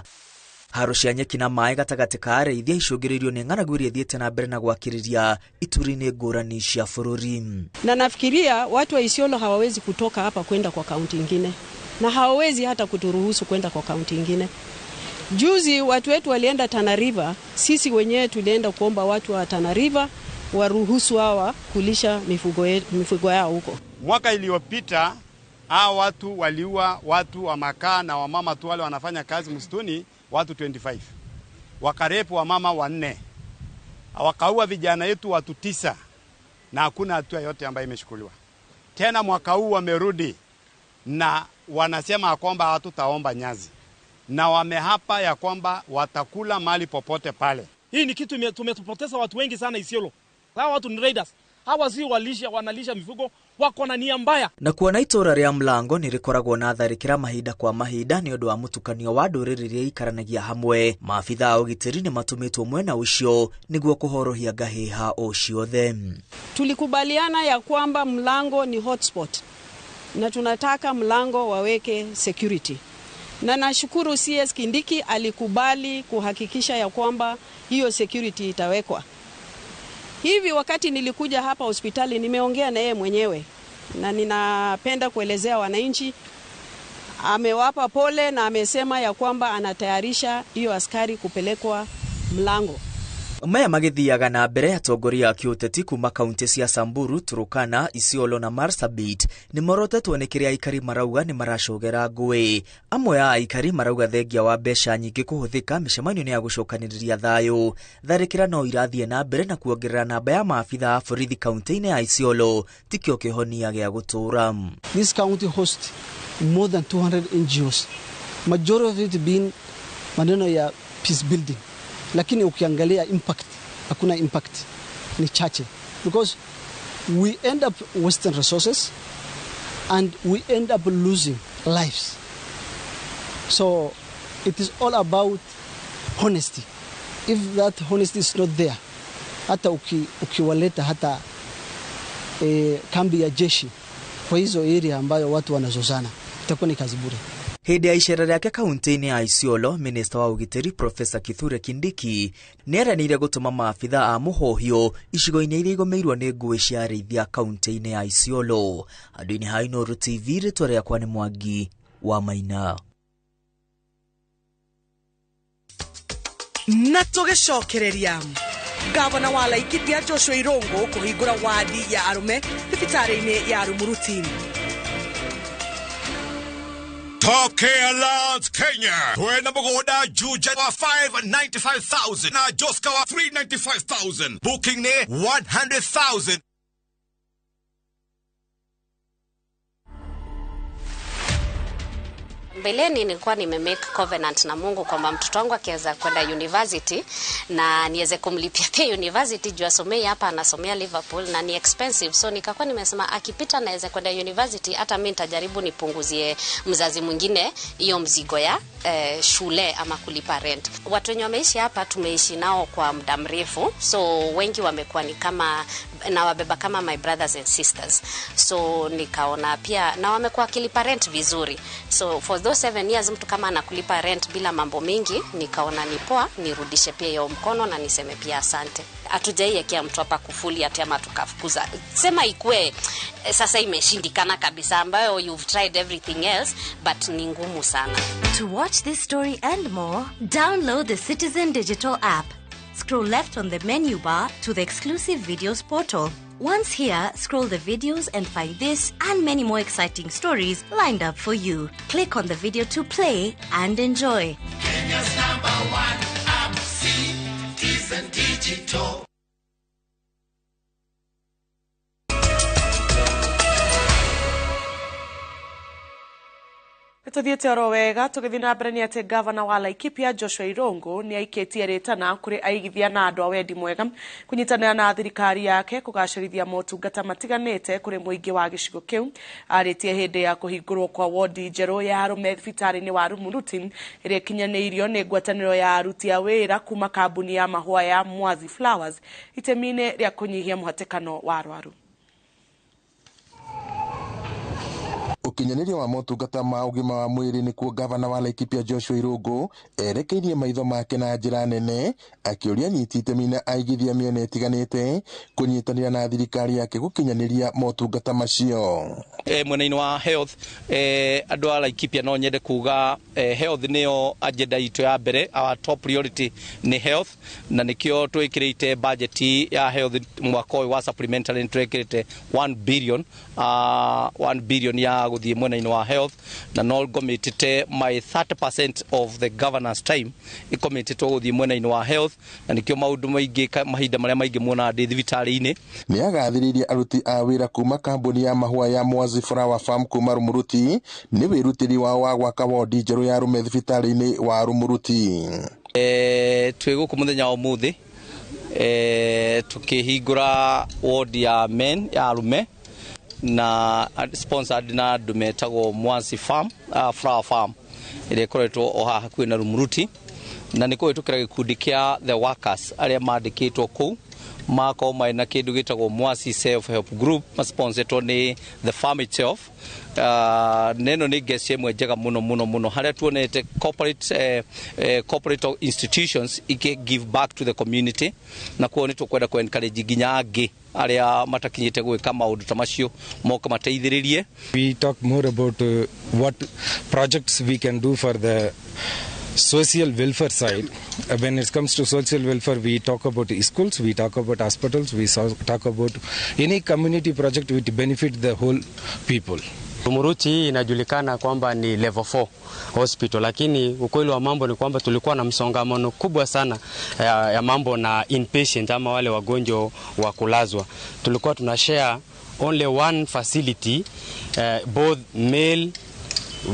Haro cia nyeki na maĩ gatagatĩ ka arĩithia icũngĩrĩirio nĩ ng'aragu ĩrĩa ĩthiĩte na mbere na gwakĩrĩria ituri-inĩ ngũrani cia bũrũri. Na nafikiria watu wa Isiolo hawawezi kutoka hapa kwenda kwa kaunti ingine, na hawawezi hata kuturuhusu kwenda kwa kaunti ingine. Juzi watu wetu walienda Tana River, sisi wenyewe tulienda kuomba watu wa Tana River waruhusu hawa kulisha mifugo yao huko. Mwaka iliyopita hawa watu waliua watu wa makaa na wamama tu wale wanafanya kazi msituni, watu 25. Wakarepu wamama 4. Wakaua vijana yetu watu 9 na hakuna hatua yote ambayo imeshukuliwa. Tena mwaka huu wamerudi na wanasema kwamba hatutaomba nyazi. Na wamehapa ya kwamba watakula mali popote pale. Hii ni kitu tumetupoteza watu wengi sana Isiolo. Hawa watu ni raiders. Hawa si walisha, wanalisha mifugo, wako na nia mbaya. Na kuona itũũra rĩa Mlango nĩ rĩkoragwo na tharĩkĩra mahinda kwa mahinda nĩ ũndũ wa mũtukanio wa ndũrĩrĩ iria ikaranagia hamwe. Maabitha a ũgitĩri nĩ matũmĩtwo mwena ũcio nĩguo kũhorohia ngahĩha o ciothe. Tulikubaliana ya kwamba Mlango ni hotspot na tunataka Mlango waweke security. Na nashukuru CS Kindiki alikubali kuhakikisha ya kwamba hiyo security itawekwa. Hivi wakati nilikuja hapa hospitali nimeongea na yeye mwenyewe na ninapenda kuelezea wananchi, amewapa pole na amesema ya kwamba anatayarisha hiyo askari kupelekwa Mlango. Maya magithiaga na mbere atongoria a kĩũteti kuma kaunti cia Samburu, Turukana, Isiolo na Marsabit nĩ morotetwo nĩ kĩrĩa aikari marauga nĩ maracogera ngũĩ. Amwe a aikari marauga thengia wa mbeca nyingĩ kũhũthĩka mĩcemanio-inĩ ya gũcokanĩrĩria thayũ. Tharĩkĩra no irathiĩ na mbere na kuongerera namba ya maabitha a borithi kaunti-inĩ ya Isiolo tikĩo kĩhonia gĩa gũtũũra. This county hosts more than 200 NGOs, majority of it being maneno ya peace building. Lakini ukiangalia impact, hakuna impact, ni chache. Because we end up wasting resources and we end up losing lives. So it is all about honesty. If that honesty is not there, hata ukiwaleta hata kambi ya jeshi kwa hizo area ambayo watu wanazozana, itakuwa ni kazi bure. Hĩndĩ ya icera rĩake kaunti-inĩ ya Isiolo, minista wa ũgitĩri Profesa Kithure Kindiki nĩeranĩire gũtũma maabitha a mũhohio icigo-inĩ iria igũmĩirwo nĩ ngũĩ cia arĩithia kaunti-inĩ ya Isiolo. Handũ-inĩ ha Inooro TV, rĩtwa rĩakwa nĩ Mwangi wa Maina. Na tũgĩcokereria Gavana wa Laikipia Joshua Irungu kũhingũra wadi ya arũme thibitarĩ-inĩ ya Rumuruti. Top Care Lands Kenya. Twena mũgũnda Juja wa 595,000 na Joska wa 395,000. Booking ne 100,000. Mbeleni nilikuwa nimemake covenant na Mungu kwamba mtoto wangu akiweza kwenda university na niweze kumlipia pia university juu asomei hapa, anasomea Liverpool na ni expensive, so nikakuwa nimesema akipita naweza kwenda university, hata mimi nitajaribu nipunguzie mzazi mwingine hiyo mzigo ya shule ama kulipa rent. Watu wenye wameishi hapa tumeishi nao kwa muda mrefu, so wengi wamekuwa ni kama na wabeba kama my brothers and sisters, so nikaona pia na wamekuwa wakilipa rent vizuri, so for those 7 years mtu kama anakulipa rent bila mambo mingi, nikaona ni poa nirudishe pia hiyo mkono na niseme pia asante. Hatujaiwekea mtu hapa kufuli ati ama tukafukuza. Sema ikue sasa imeshindikana kabisa, ambayo you've tried everything else but ni ngumu sana. To watch this story and more, download the Citizen Digital app. Scroll left on the menu bar to the exclusive videos portal. Once here, scroll the videos and find this and many more exciting stories lined up for you. Click on the video to play and enjoy. Kenya's number one app, Citizen Digital. Tuthiete oro wega tugithii na mbere ni ati gavana wa Laikipia Joshua Irungu ni aikitie ritana kuri aigithia na andu a wendi mwega kunyitanira na thirikari yake kugacirithia motungata matiganite kuri muingi wa gicigo kiu. Aritie hindi ya kuhingurwo kwa wodi njeru ya arume thibitari-ini wa Rumuruti iria ikinyaniirio ni ngwataniro ya aruti a wira kuma kambuni ya mahua ya Mwazi Flowers itemi-ini ria kunyihia muhatikano wa arwaru. Ukinyaniria wa motungata ma ugima wa mwiri nikuo gavana wa Laikipia Joshua Irungu erekeirie maitho make na njira nene akiuria anyiti itemi na aigithia miena itiganite kunyitanira na thirikari yake gukinyaniria motungata macio. Mwena-ini wa health, andu a Laikipia no nyende kuga health niyo agenda itu ya mbere, our top priority ni health, na nikio twikirite budget ya health mwaka uyu wa supplementary twikirite 1 billion 1 billion ya guthie mwena-ini wa health, na no ngomitite my 30% of the governance time ikomititwo guthie mwena-ini wa health, na nikio maundu maingi mahinda maria maingi muona ndi thibitari-ini. Ni agathiririe aruti a wira kuma kambuni ya mahua ya Mwazi Flower Farm kuma Rumuruti ni wirutiri wao wa gwaka wodi njeru ya arume thibitari-ini wa Rumuruti. Twi guku muthenya wa umuthi tukihingura wodi ya men ya arume na sponsored na andu metagwo Mwazi Farm, Flower Farm iria ikoretwo o haha hakuhi na Rumuruti, na ni kuhitukira gikundi kia the workers aria mandikitwo kuu makorwo marĩ na kindu gitagwo Mwazi Self Help Group masponsetwo ni the farm itself. Neno ni guest imwe njega muno muno muno haria tuonete corporate institutions ike give back to the community, na kuo ni tukwenda ku encourage nginya angi aria matakinyite gwika maundu ta macio moka mateithiririe. We talk more about what projects we can do for the social welfare side. When it comes to social welfare, we talk about schools, we talk about hospitals, we talk about any community project which benefit the whole people. Rumuruti inajulikana kwamba ni level 4 hospital, lakini ukweli wa mambo ni kwamba tulikuwa na msongamano kubwa sana ya mambo na inpatient ama wale wagonjwa wa kulazwa. Tulikuwa tunashare only one facility, both male,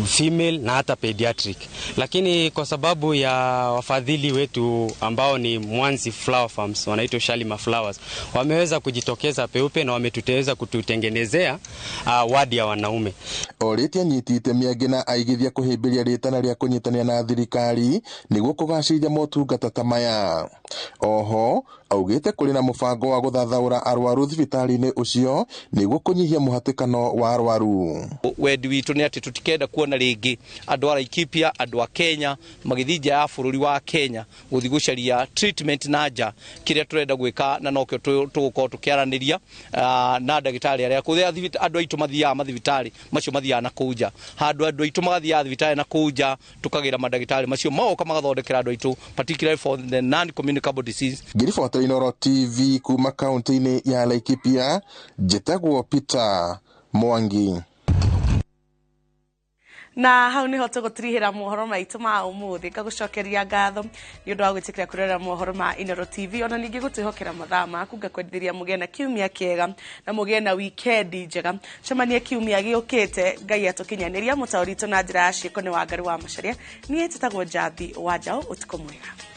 female na hata pediatric. Lakini kwa sababu ya wafadhili wetu ambao ni Mwanzi Flower Farms, wanaitwa Shalima Flowers, wameweza kujitokeza peupe na wametuteweza kututengenezea wadi ya wanaume. Orĩtie anyiti itemi angĩ na aigithia kũhĩmbĩria rĩtana rĩa kũnyitanĩra na thirikari nĩguo kũgacĩrithia motungata ta maya. Oho augĩte kũrĩ na mũbango wa gũthathaũra arwaru thibitarĩ-inĩ ũcio nĩguo kũnyihia mũhatĩkano wa arwaru. Wendi witũ nĩ atĩ tũtikenda kuona rĩngĩ andũ a Laikipia, andũ a Kenya magĩthiĩ nja ya bũrũri wa Kenya gũthiĩ gũcaria treatment na nja. Kĩrĩa tũrenda gwĩka na nokĩo tũgũkorwo tũkĩaranĩria na ndagĩtarĩ arĩa kũrĩa andũ aitũ mathiaga mathibitarĩ macio mathiaga na kũu nja, handũ andũ aitũ magathiaga thibitarĩ na kũu nja tũkagĩra mandagĩtarĩ macio magoka magathondekera andũ aitũ, particularly for the non-communicable disease. Ngĩribotera Inooro TV kuma kaunti-inĩ ya Laikipia, njĩtagwo Peter Mwangi. Na hau niho tũgũtirihĩra mohoro maitũ ma ũmũthĩ. Ngagũcokeria ngatho nĩ ũndũ wa gwĩtĩkĩra kwĩrorera mohoro ma Inooro TV, ona ningĩ gũtwĩhokera mathaa maku. Ngakwendithĩria mũgĩe na kiumia kĩega na mũgĩe na wikendi njega. Cemanie kiumia gĩũkĩte, Ngai atũkinyanĩria. Mũtaũri witũ na njĩra ya ciĩko nĩ Wangari wa Macharia. Niĩ njĩtagwo Njambi wa Njaũ. Ũtukũ mwega.